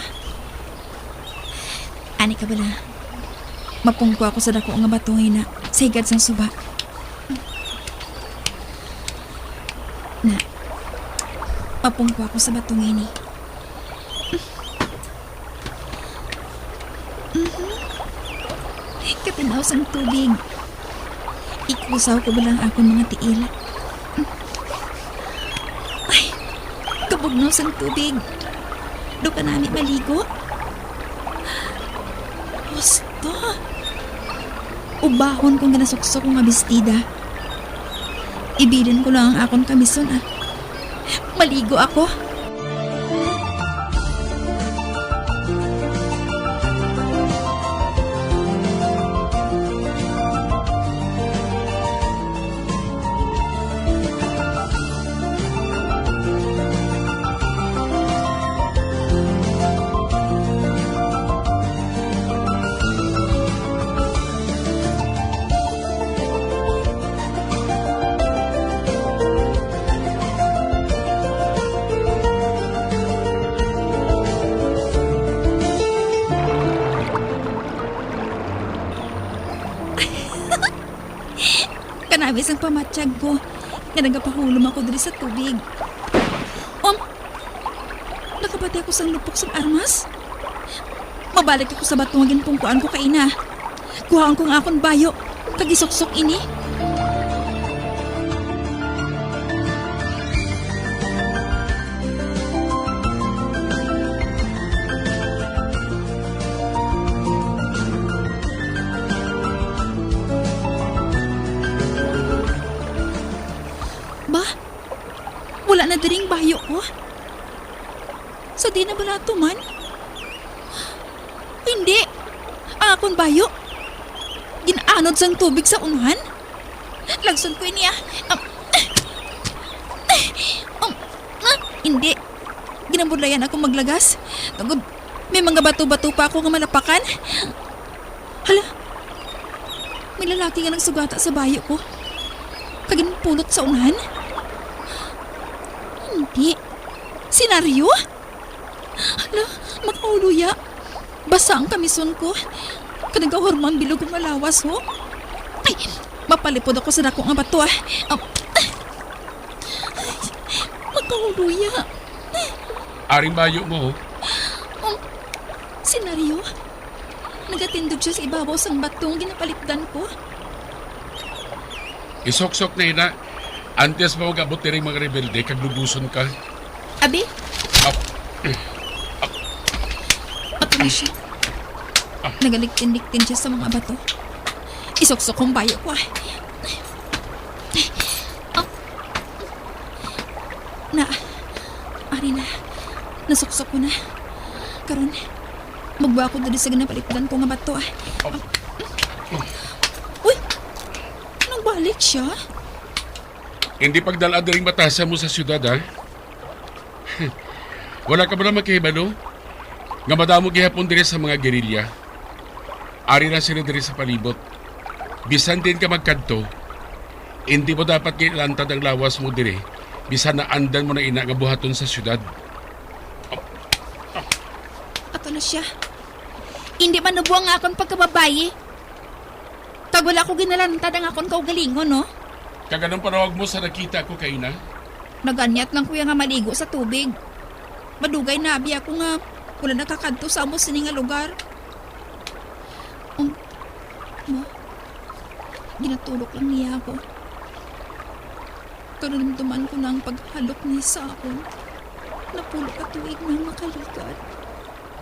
Ani ka bala? Mapungko ako sa dako nga bato nga ina, sa higad sang suba. Na, mapungko ako sa bato nga ini. Mhm. Katinaw sang tubig. Ikusaw ko bala ang akon mga tiil. Ay, kabugnaw sang tubig. Do ka nami maligo? Husto. Ubahon kong ginasuksok nga bestida. Ibilin ko lang ang akon kamison, ah. Maligo ako. Kanami sang pamatyag ko nga nagapahulom ako diri sa tubig. Um, nakabati ako sang lupok sang armas. Mabalik ako sa bato nga ginpungkuan ko kaina. Kuhaon ko ang akon bayo kag isuksok ini. Ba? Wala na diri ang bayo ko? Sa diin na bala tuman? Hindi. Ang akon bayo, gin-anod sang tubig sa unahan. Lagson ko ini, ah. Um, um, ah, hindi. Ginabudlayan ako maglagas. Tungod may mga bato-bato pa ako nga malapakan. Hala, may lalaki nga nagsugata sa bayo ko kag ginpulot sa unahan. Hindi. Senaryo? Hala, makauluya. Basa ang kamison ko. Kag nagahurma ang bilog ko nga lawas, ho. Ay, mapalipod ako sa dako nga bato, ah. Ah, makauluya. Ari ang bayo mo, oh. Um, senaryo? Nagatindog siya sa ibabaw sang bato nga ginapalipdan ko. Isuksok na ina. Antes pa mag-abot diri ang mga rebelde kag luguson ka. Abi? Ap-, Ato na siya. Ah. Nagaliktin-liktin siya sa mga bato. Isuksok kong bayo ko, ah. Ah. Na, ari na. Nasuksok ko na. Karon, magwa ko diri sa ginapalipdan ko nga bato, ah. Uy! Nagbalik siya? Hindi pagdala diri ang batasan mo sa siyudad, ha? Wala ka ba na makahibalo? Nga madamo gihapon diri sa mga gerilya. Ari lang sila diri sa palibot. Bisan din ka magkadto, hindi mo dapat nga ilantad ang lawas mo diri, bisan na andan mo na ina nga buhaton sa siyudad. Ato na siya. Hindi manubo ang akon pagkababayi. Kag wala ko ginalantad ang akon kaugalingon, no? Kag anong panawag mo sa nakita ko kaina? Naganyat lang ko ya nga maligo sa tubig. Madugay na abi ako nga wala nakakadto sa amo sini nga lugar. Um, ma, ginatulok lang niya ako. Kag nadumduman ko na ang paghalok niya sa akon. Napulo ka tuig na ang nakaligad.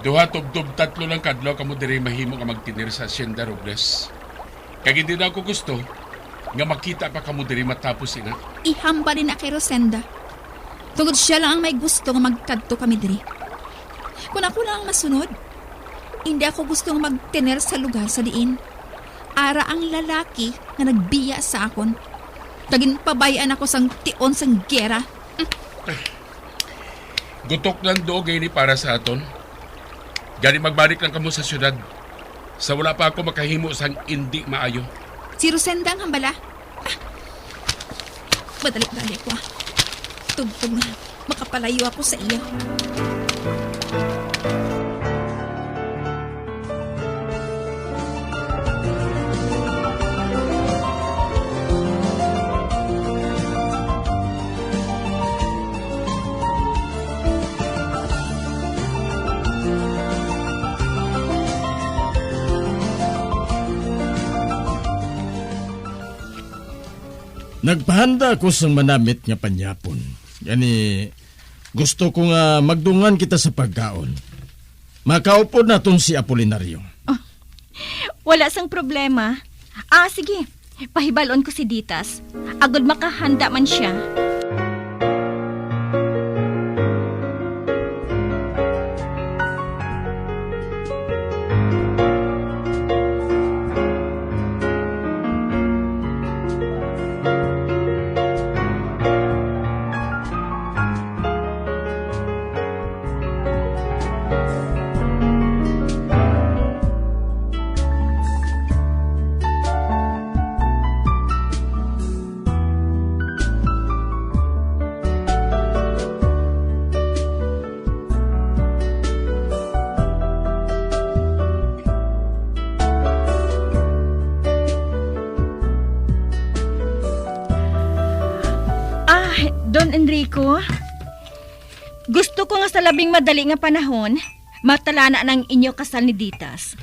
Duha, tubtob, tatlo lang ka adlaw kamo diri mahimo nga magtener sa Hacienda Robles. Kag hindi na ako gusto nga makita pa kamo diri matapos ina. Ihambal ni na kay Rosenda. Tungod siya lang ang may gusto nga magkadto kami diri. Kung ako lang ang masunod, hindi ako gusto nga magtener sa lugar sa diin ara ang lalaki nga nagbiya sa akon, kag ginpabay-an ako sang tion sang gera. Gutok lang duog ini para sa aton. Gani magbalik lang kamo sa syudad, sa wala pa ako makahimo sang indi maayo. Si Rosenda ang hambala. Ah, madali-dali ko, ah. Tubtob nga makapalayo ako sa iya. Nagpahanda ako sang manamit nga panyapon. Gani, gusto ko nga magdungan kita sa pagkaon. Makaupod naton si Apolinario. Oh, wala sang problema. Ah, sige. Pahibal-on ko si Ditas, agod makahanda man sia. Ah, Don Enrico, gusto ko nga sa labing madali nga panahon, matalana na ang inyo kasal ni Ditas.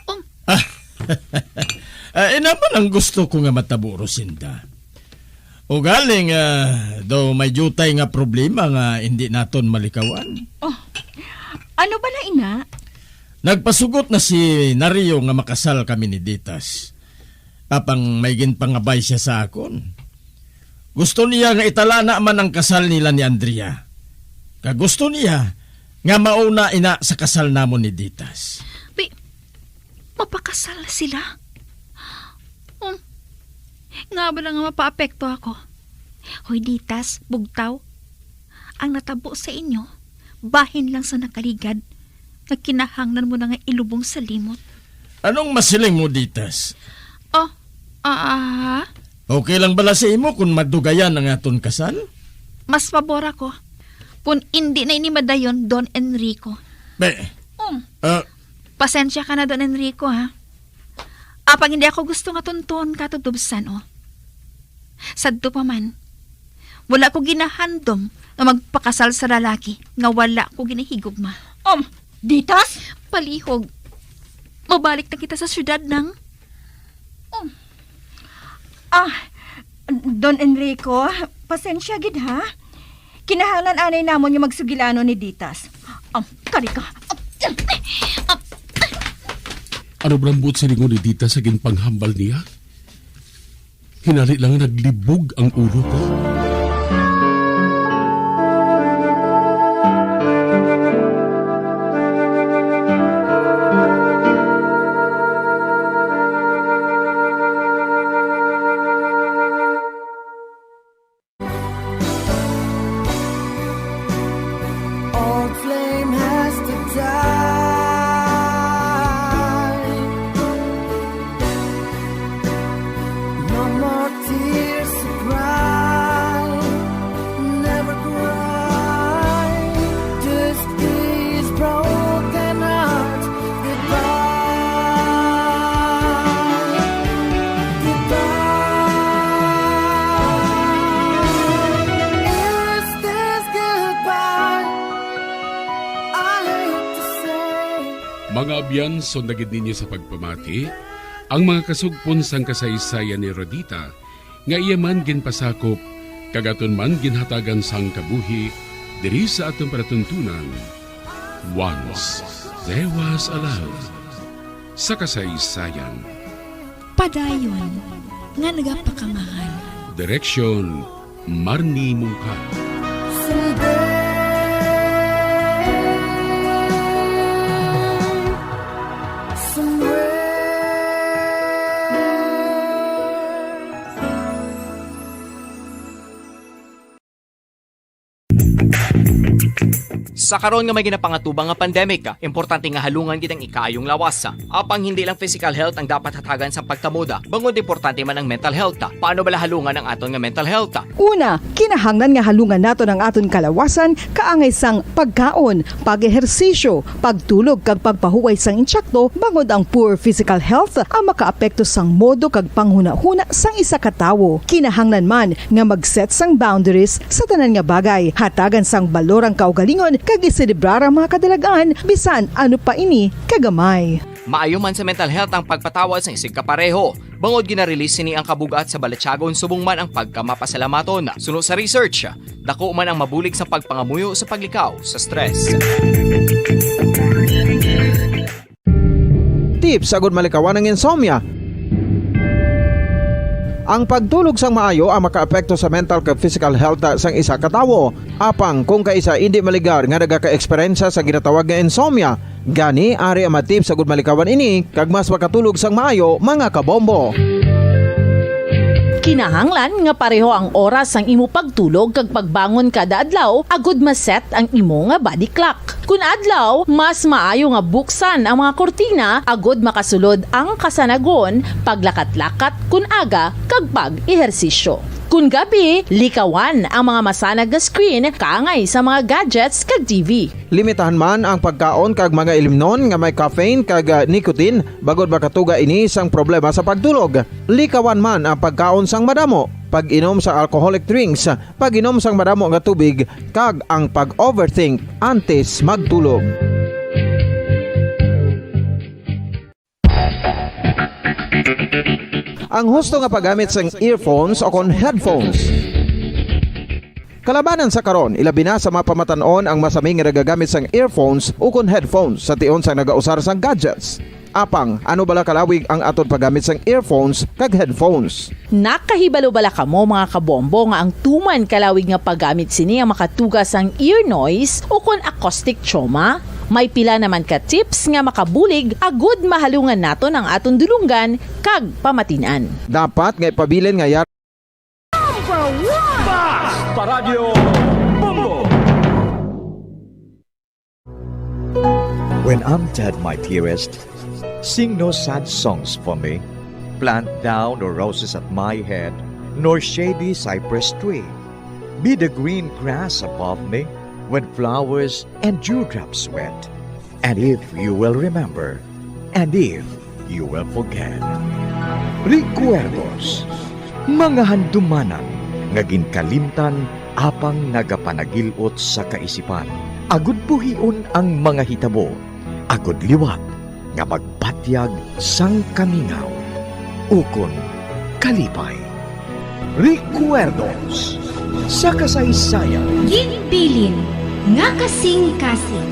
Um, Ah, ah, ina man ang gusto ko nga matabo, Rosenda. Ugaling, ah, daw may diutay nga problema nga hindi naton malikawan. Oh, ano bala ina? Nagpasugot na si Nario nga makasal kami ni Ditas. Apang may ginpangabay siya sa akon. Gusto niya nga italana man ang kasal nila ni Andrea. Kag gusto niya nga mauna ina sa kasal namon ni Ditas. Pi-, mapakasal sila? Um, nga ba lang nga mapaapekto ako? Hoy, Ditas, bugtaw. Ang natabo sa inyo, bahin lang sa nakaligad, nga kinahanglan mo na nga ilubong sa limot. Anong masiling mo, Ditas? Oh, ah, Okay lang bala sa imo kung madugayan ang aton kasal? Mas pabor ako kung indi na ini madayon, Don Enrico. Be, Um, ah, pasensya ka na, Don Enrico, ha? Apang hindi ako gusto nga tunton ka, Tubsan, oh. Sadto pa man, wala ko ginahandom nga magpakasal sa lalaki nga wala ko ginahigugma. Um, Ditas? Palihog. Mabalik na kita sa syudad, nang. Um. Ah, Don Enrico, pasensya gid, ha? Kinahanglan anay namon nga magsugilanon ni Ditas. Um, kari ka. Ano ba ang buot silingon ni Ditas sa ginpanghambal niya? Hinali lang naglibog ang ulo ko. Old flame has to die. No more tears to cry. Never cry. This is broken heart. Goodbye. Goodbye. Is this goodbye? I hate to say. Mga abyan, sunda gid ninyo sa pagpamati ang mga kasugpon sang kasaysayan ni Rodita, nga iya man ginpasakop kag aton man ginhatagan sang kabuhi diri sa aton palatuntunan. Once There Was a Love, sa kasaysayan. Padayon nga nagapakamahal. Direksyon, Marnie Mungkal. Someday, Sa karon nga may ginapangatubang nga pandemic, importante nga halungan gid ang ikaayong lawas. Apang hindi lang physical health ang dapat hatagan sa pagkamuda, bangod importante man ang mental health. Paano bala halungan ang aton nga mental health? Una, kinahanglan nga halungan naton ang aton kalawasan kaangay sang pagkaon, pag-ehersisyo, pagtulog kag pagpahuway sang insakto, bangod ang poor physical health ang makaapekto sang modo kag panghunahuna sang isa ka tawo. Kinahanglan man nga mag-set sang boundaries sa tanan nga bagay, hatagan sang balor ang kaugalingon kag iselebrar ang mga kadalag-an, bisan ano pa ini kagamay. Maayo man sa mental health ang pagpatawad sang isigkapareho, bangod gina-release sini ang kabug-at sa balatyagon subong man ang pagkamapasalamaton. Suno sa research, dako man ang mabulig sa pagpangamuyo sa paglikaw sa stress. Tips agud malikawan ang insomnia. Ang pagtulog sang maayo ang makaapekto sa mental kag physical health sang isa ka tawo. Apang kung kaisa indi maligar nga nagaka-eksperyensya sa ginatawag nga insomnia, gani ari ang mga tips agud malikawan ini kag mas makatulog sang maayo, mga kabombo. Kinahanglan nga pareho ang oras sang imo pagtulog kag pagbangon kada adlaw agud ma-set ang imo nga body clock. Kun adlaw, mas maayo nga buksan ang mga kurtina agud makasulod ang kasanagon, paglakat-lakat kun aga, kag pag-ehersisyo. Kun gabi, likawan ang mga masanag nga screen kaangay sa mga gadgets kag T V. Limitahan man ang pagkaon kag mga ilimnon nga may caffeine kag, ah, nicotine, bangod makatuga ini sang problema sa pagtulog. Likawan man ang pagkaon sang madamo, pag-inom sa alcoholic drinks, pag-inom sang madamo nga tubig, kag ang pag-overthink antes magtulog. Ang husto nga paggamit sang earphones o kon headphones. Kalabanan sa karon, ilabi na sa mga pamatan-on ang masami nga nagagamit sang earphones ukon headphones sa tion sang nagausar sang gadgets. Apang, ano bala kalawig ang aton paggamit sang earphones kag headphones? Nakahibalo bala kamo, mga kabombo, nga ang tuman kalawig nga paggamit sini ang makatuga sang ear noise ukon acoustic trauma? May pila naman ka tips nga makabulig agud mahalungan naton ang aton dulonggan kag pamatin-an. Dapat nga ipabilin nga yara Basta Radyo Bombo! When I'm dead, my dearest, sing no sad songs for me. Plant thou no roses at my head, nor shady cypress tree. Be the green grass above me when flowers and dewdrops wet. And if you will remember, and if you will forget. Recuerdos, mga handumanan nga ginkalimtan apang nagapanagil-ot sa kaisipan, agud buhion ang mga hitabo, agud liwat nga magbatyag sang kamingaw ukon kalipay. Recuerdos sa kasaysayan. Ginbilin nga kasing-kasing.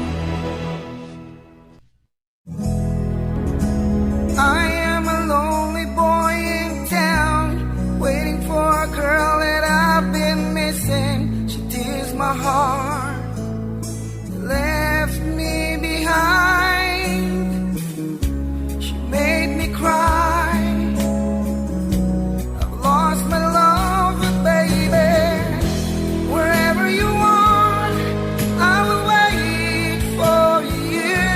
I am a lonely boy in town, waiting for a girl that I've been missing. She tears my heart, left me behind. She made me cry. I've lost my love, baby. Wherever you are, I will wait for you.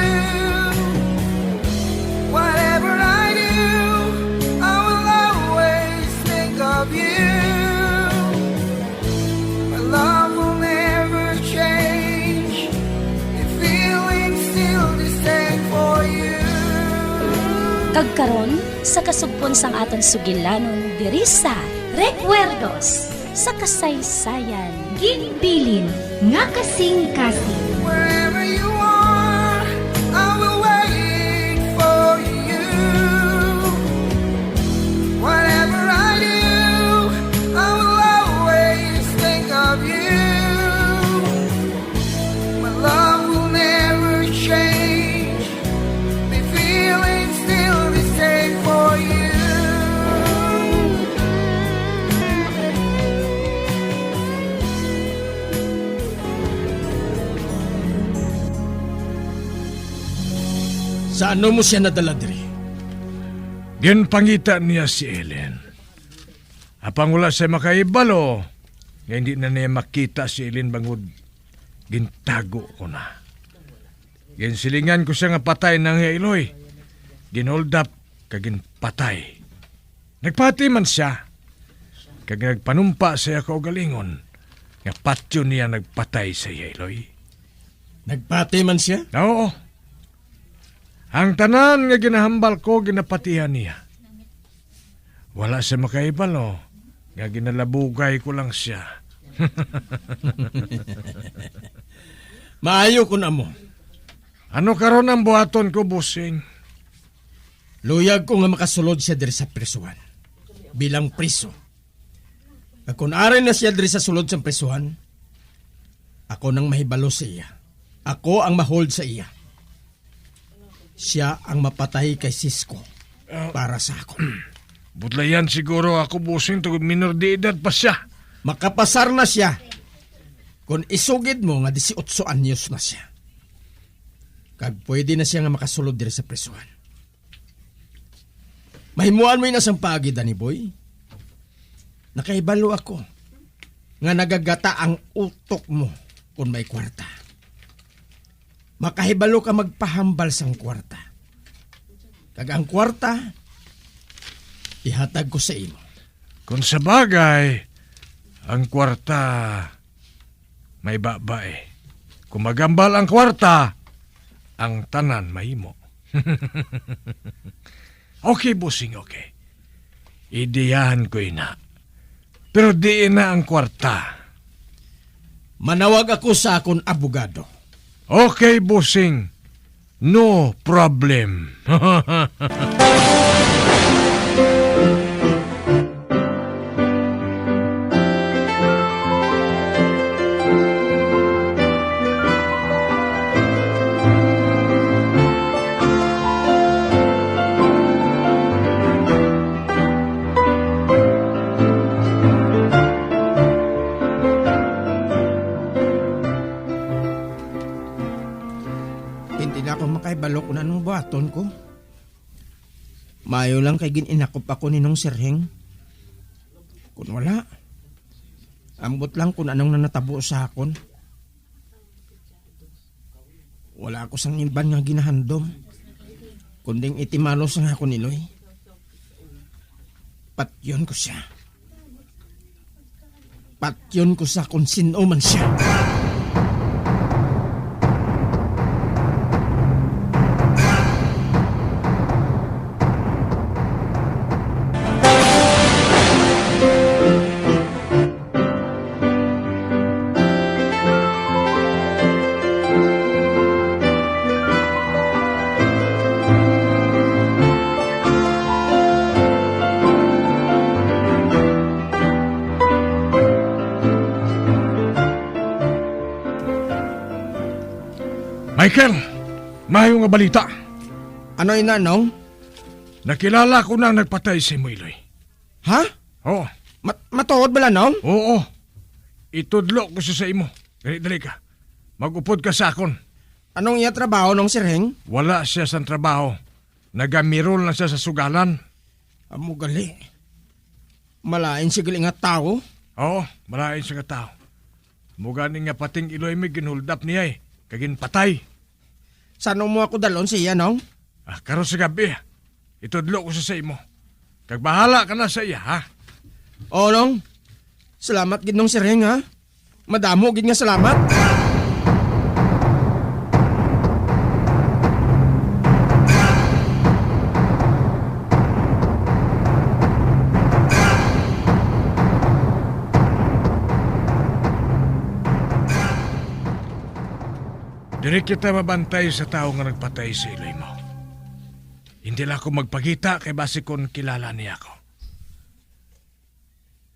Whatever I do, I will always think of you. My love will never change. The feeling's still the same for you. Kag karon, sa kasugpon sang aton sugilanon diri sa Recuerdos sa Kasaysayan. Ginbilin nga kasing-kasing. Wherever you are, I will wait for you. Whatever I do, I will always think of you. My love will never change. The feeling's still the same for you. Sa ano mo siya nadala diri? Ginpangita niya si Ellen. Apang wala siya makahibalo nga hindi na niya makita si Ellen bangod gintago ko na. Ginsilingan ko sia nga patay na ang iya iloy. Ginhuldap kag ginpatay. Nagpati man sia, kag nagpanumpa sa iya kaugalingon nga patyon niya nagpatay sa iya iloy. Nagpati man sia? Oo. Ang tanan nga ginahambal ko, ginapatihan niya. Wala sia makahibalo nga ginalabugay ko lang sia. Maayo kon amo. Ano karon ang buhaton ko, bossing? Luyag ko nga makasulod sia diri sa prisuhan bilang priso. Kag kon ari na sia diri sa sulod sang prisuhan, ako nang mahibalo sa iya. Ako ang ma-hold sa iya. Sia ang mapatay kay Cisco para sa akon. Budlayan siguro ako, bossing, tungod minor de edad pa sia. Makapasar na sia kon isugid mo nga disiotso anyos na sia. Kag pwede na sia nga makasulod diri sa prisuhan. Mahimuan mo ina sang paagi, Danny Boy. Nakahibalo ako nga nagagata ang utok mo kon may kwarta. Makahibalo ka magpahambal sang kwarta. Kag ang kwarta, ihatag ko sa imo. Kung sa bagay, ang kwarta may babae. Kung magambal ang kwarta, ang tanan mahimo. Okay, bossing, okay. Ideyahan ko ina. Pero diin na ang kwarta? Manawag ako sa akon abogado. Okay, bossing. No problem. Hindi na ako makahibalo kung anong buhaton ko. Maayo lang kay gin-inakop ako ni Nong Sirhing. Kung wala, ambot lang kung anong nanatabo sa akon. Wala ako sang iban nga ginahandom, kunding itimalos ang akon iloy. Patyon ko sia. Patyon ko sa kung sino man siya. Michael, maayo nga balita. Ano ina, Nong? Nakilala ko na ang nagpatay sa imo iloy. Ha? Oo. Mat-, matuod bala, Nong? Oo. Itudlo ko siya sa imo. Dali, dali ka. Mag-upod ka sa akon. Anong iya trabaho, Nong Sirhing? Wala siya sang trabaho. Nagamirol lang siya sa sugalan. Amo gali. Malain siya gali nga tawo. Oo, malain siya nga tawo. Amo gani nga pating iloy mi ginhuldap niya, eh, kag ginpatay. San-o mo ako dalon sa iya, Nong? Ah, karon sa gabi, itudlo ko sa, sa imo. Kag bahala ka na sa iya, ha? Oo, Nong. Salamat gid, Nong Sirhing, ha? Madamo gid nga salamat. Diri kita mabantay sa tawo nga nagpatay sa iloy mo. Hindi lang ako magpakita kay basi kon kilala niya ako.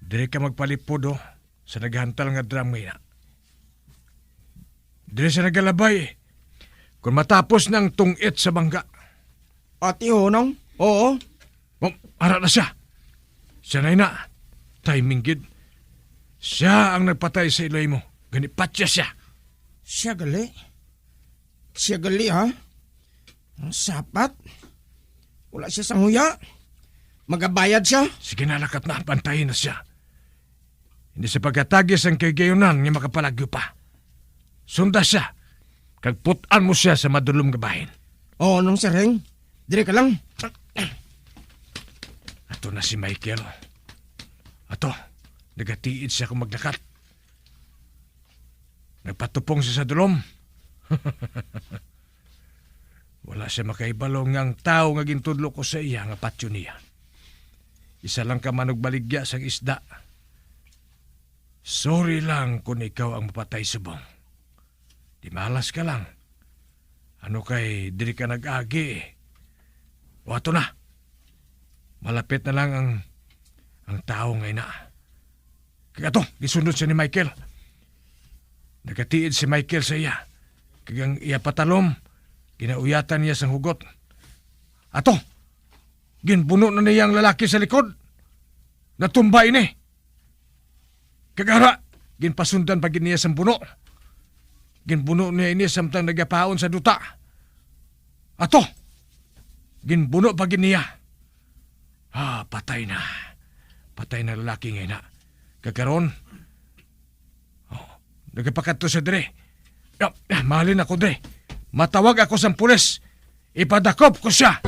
Diri ka magpalipod, oh, sa naghantal nga drum nga ina. Diri sa nagalabay, eh. Kung matapos na ang tungit sa bangga. Ati, Honong? Oo. Oh, ara na siya. Siya na ina. Timing gid. Siya ang nagpatay sa iloy mo. Gani patya siya. Siya gali. Siya gali, ha? Ang sapat. Wala siya sang huya. Magabayad siya. Sige na, lakat na. Bantayin na siya. Hindi sa pagkatagis ang kagayunan nga makapalagyo pa. Sunda sia, kag put-an mo sia sa madulom nga bahin. Oo, Nong Serheng. Diri ka lang. Ato na si Michael. Ato, nagatiid sia kung maglakat. Nagpatupong sia sa dulom. Wala sia makahibalo nga ang tawo nga gintudlo ko sa iya nga patyon niya. Isa lang ka manugbaligya sang isda. Sorry lang kon ikaw ang mapatay subong. Di malas ka lang. Ano kay diri ka nag-agi eh. O ato na. Malapit na lang ang, ang tawo nga ina. Kag ato, gisunod siya ni Michael. Nagatiid si Michael sa iya. Kag ang iya patalom, ginauyatan niya sang hugot. Ato, ginbuno na niya ang lalaki sa likod. Natumba ini. Kag ara, ginpasundan pa gid niya sang buno. Ginbuno niya ini samtang nagapaon sa duta. Ato, ginbuno pa gid niya. Ah, patay na. Patay na lalaki nga ina. Kag karon, oh, nagapakadto siya diri. Ah, ah, mahalin ako diri. Matawag ako sang pulis. Ipadakop ko sia.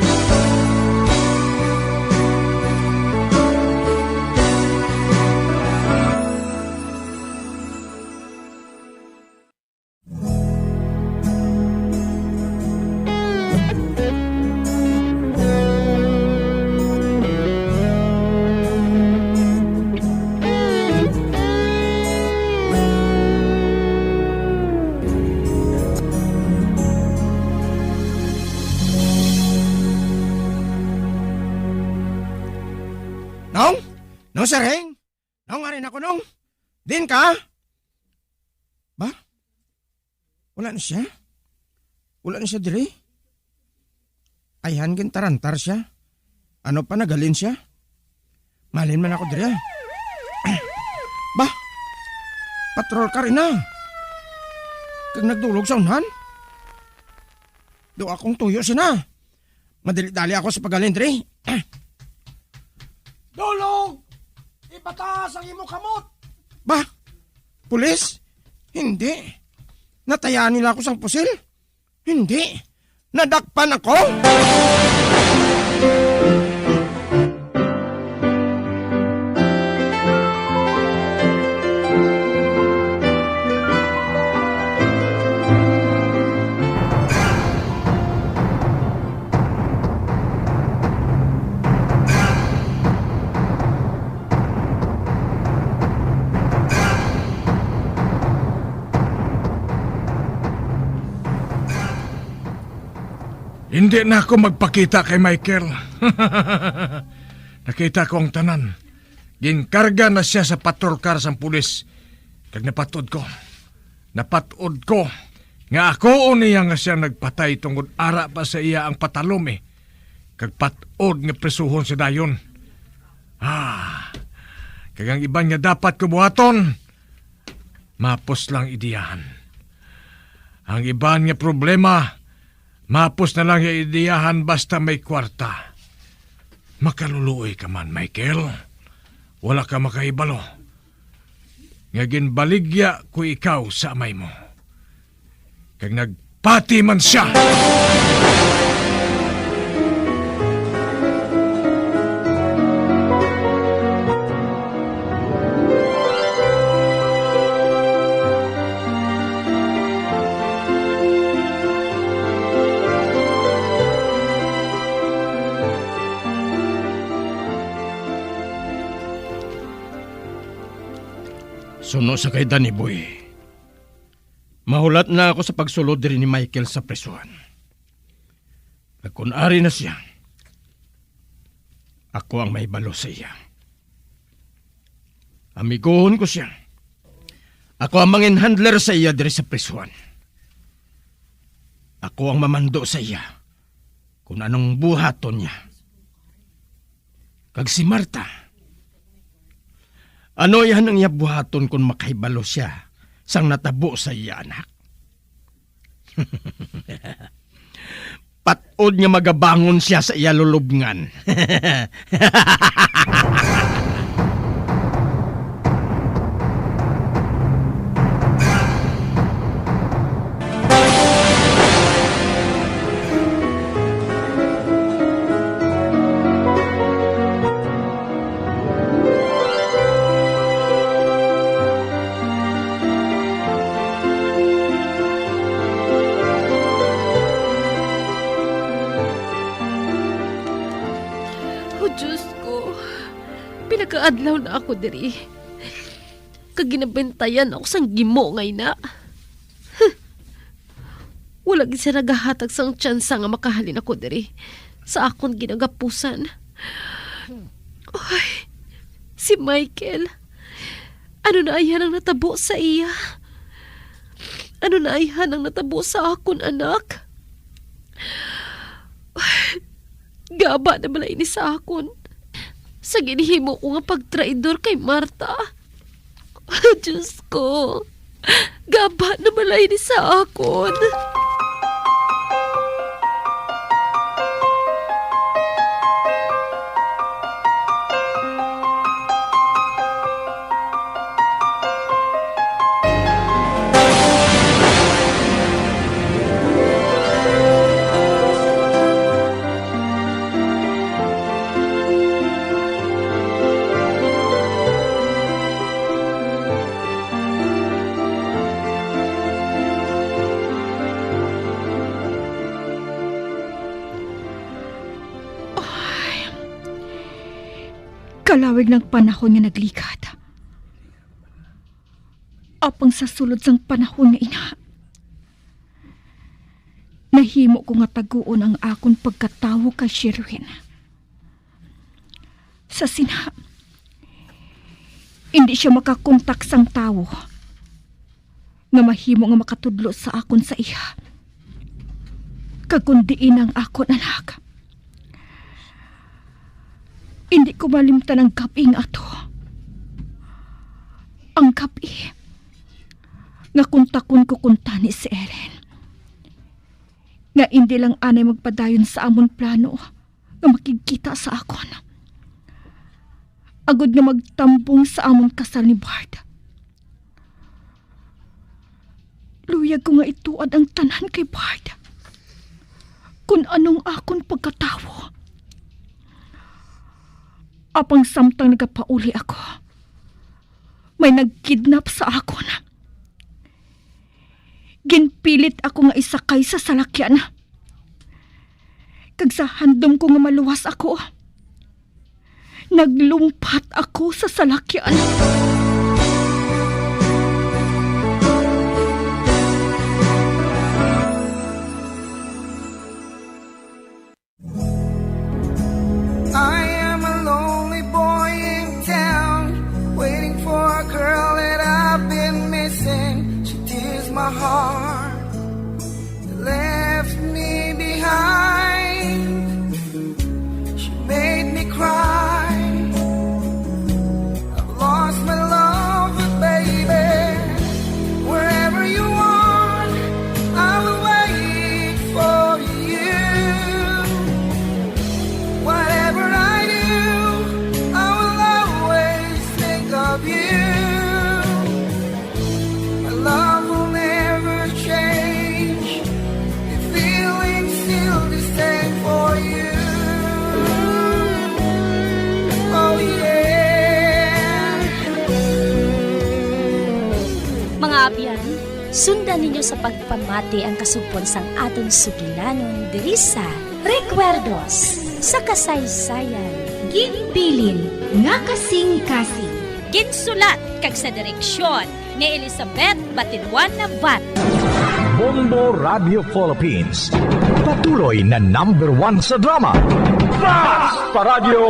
Nong? Nong Serheng? Nong, ari na ko, Nong. Diin ka? Ba? Wala na siya? Wala na siya diri? Ayhan, gintarantar siya. Ano pa, naghalin siya? Malin man ako diri, ah. Ba? Patrol ka rin, ah. Kag nagdulog sa unhan? Do akong tuyo sina. Madali-dali ako sa paghalin diri. Dulog! Ipataas ang imo kamot! Ba? Pulis? Hindi. Natayaan nila ako sang pusil? Hindi. Nadakpan ako? Hindi na ako magpakita kay Michael. Nakita ko ang tanan. Ginkarga na sia sa patrol car sang pulis, kag napat-od ko. Napat-od ko nga ako niya nga sia nagpatay tungod ara pa sa iya ang patalom, eh. Kag pat-od nga prisuhon siya dayon. Ah, kag ang iban nga dapat ko buhaton, mapos lang ideyahan. Ang iban nga problema, mapos na lang nga ideyahan basta may kwarta. Makaluluoy ka man, Michael. Wala ka makahibalo nga ginbaligya ko ikaw sa amay mo. Kag nagpati man sia. Suno sa kay Danny Boy, mahulat na ako sa pagsulod diri ni Michael sa prisuhan. Kag kon ari na sia, ako ang mahibalo sa iya. Amiguhon ko sia. Ako ang mangin handler sa iya diri sa prisuhan. Ako ang mamando sa iya kon anong buhaton niya. Kag si Marta, ano yan ang iya buhaton kon makahibalo siya sang natabo sa iya anak? Pat-od nga magabangon sia sa iya lulubngan. Adlaw na ako diri, kag ginabentayan ako sang gimo nga ina. Huh. Wala gid siya nagahatag sang tsansa nga makahalin ako diri sa akon ginagapusan. Ay, si Michael. Ano na iya nang natabo sa iya? Ano na iya nang natabo sa akon anak? Gaba na bala ini sa akon, sa ginhimo ko nga pagtraidor kay Marta. Diyos ko, gaba na bala ini sa akon. Ay, kalawig ng panahon nga naglikat. Apang sa sulod sang panahon nga ina, nahimo ko nga taguon ang akon pagkatawo kay Sherwin. Sa sina, hindi siya makakontak sang tawo nga mahimo nga makatudlo sa akon sa iya, kag kon diin ang akon anak. Hindi ko malimtan ang gab-i nga ato. Ang gab-i nga kontakon ko kuntani si Ellen, nga hindi lang anay magpadayon sa amon plano nga makigkita sa akon, agod nga magtambong sa amon kasal ni Bart. Luyag ko nga ituad ang tanan kay Bart, kun anong akon pagkatawo. Apang samtang nagapauli ako, may nagkidnap sa akon. Ginpilit ako nga isakay sa salakyan, kag sa handom ko nga maluwas ako, naglumpat ako sa salakyan. I am a lonely boy in town, waiting for a girl that I've been missing. She tears my heart, left me behind. She made me cry. I've lost my love, but baby, wherever you are, I will wait for you. Whatever I do, I will always think of you. My love will never change. The feeling's still the same for you. Oh, yeah. Mga abyan, sundan ninyo sa pagpamati ang kasugpon sang aton sugilanon diri sa Recuerdos sa Kasaysayan. Ginbilin nga kasing-kasing. Ginsulat kag sa direksyon ni Elizabeth Batiduan Navarro. Bombo Radio Philippines, patuloy na number one sa drama. Basta Radyo!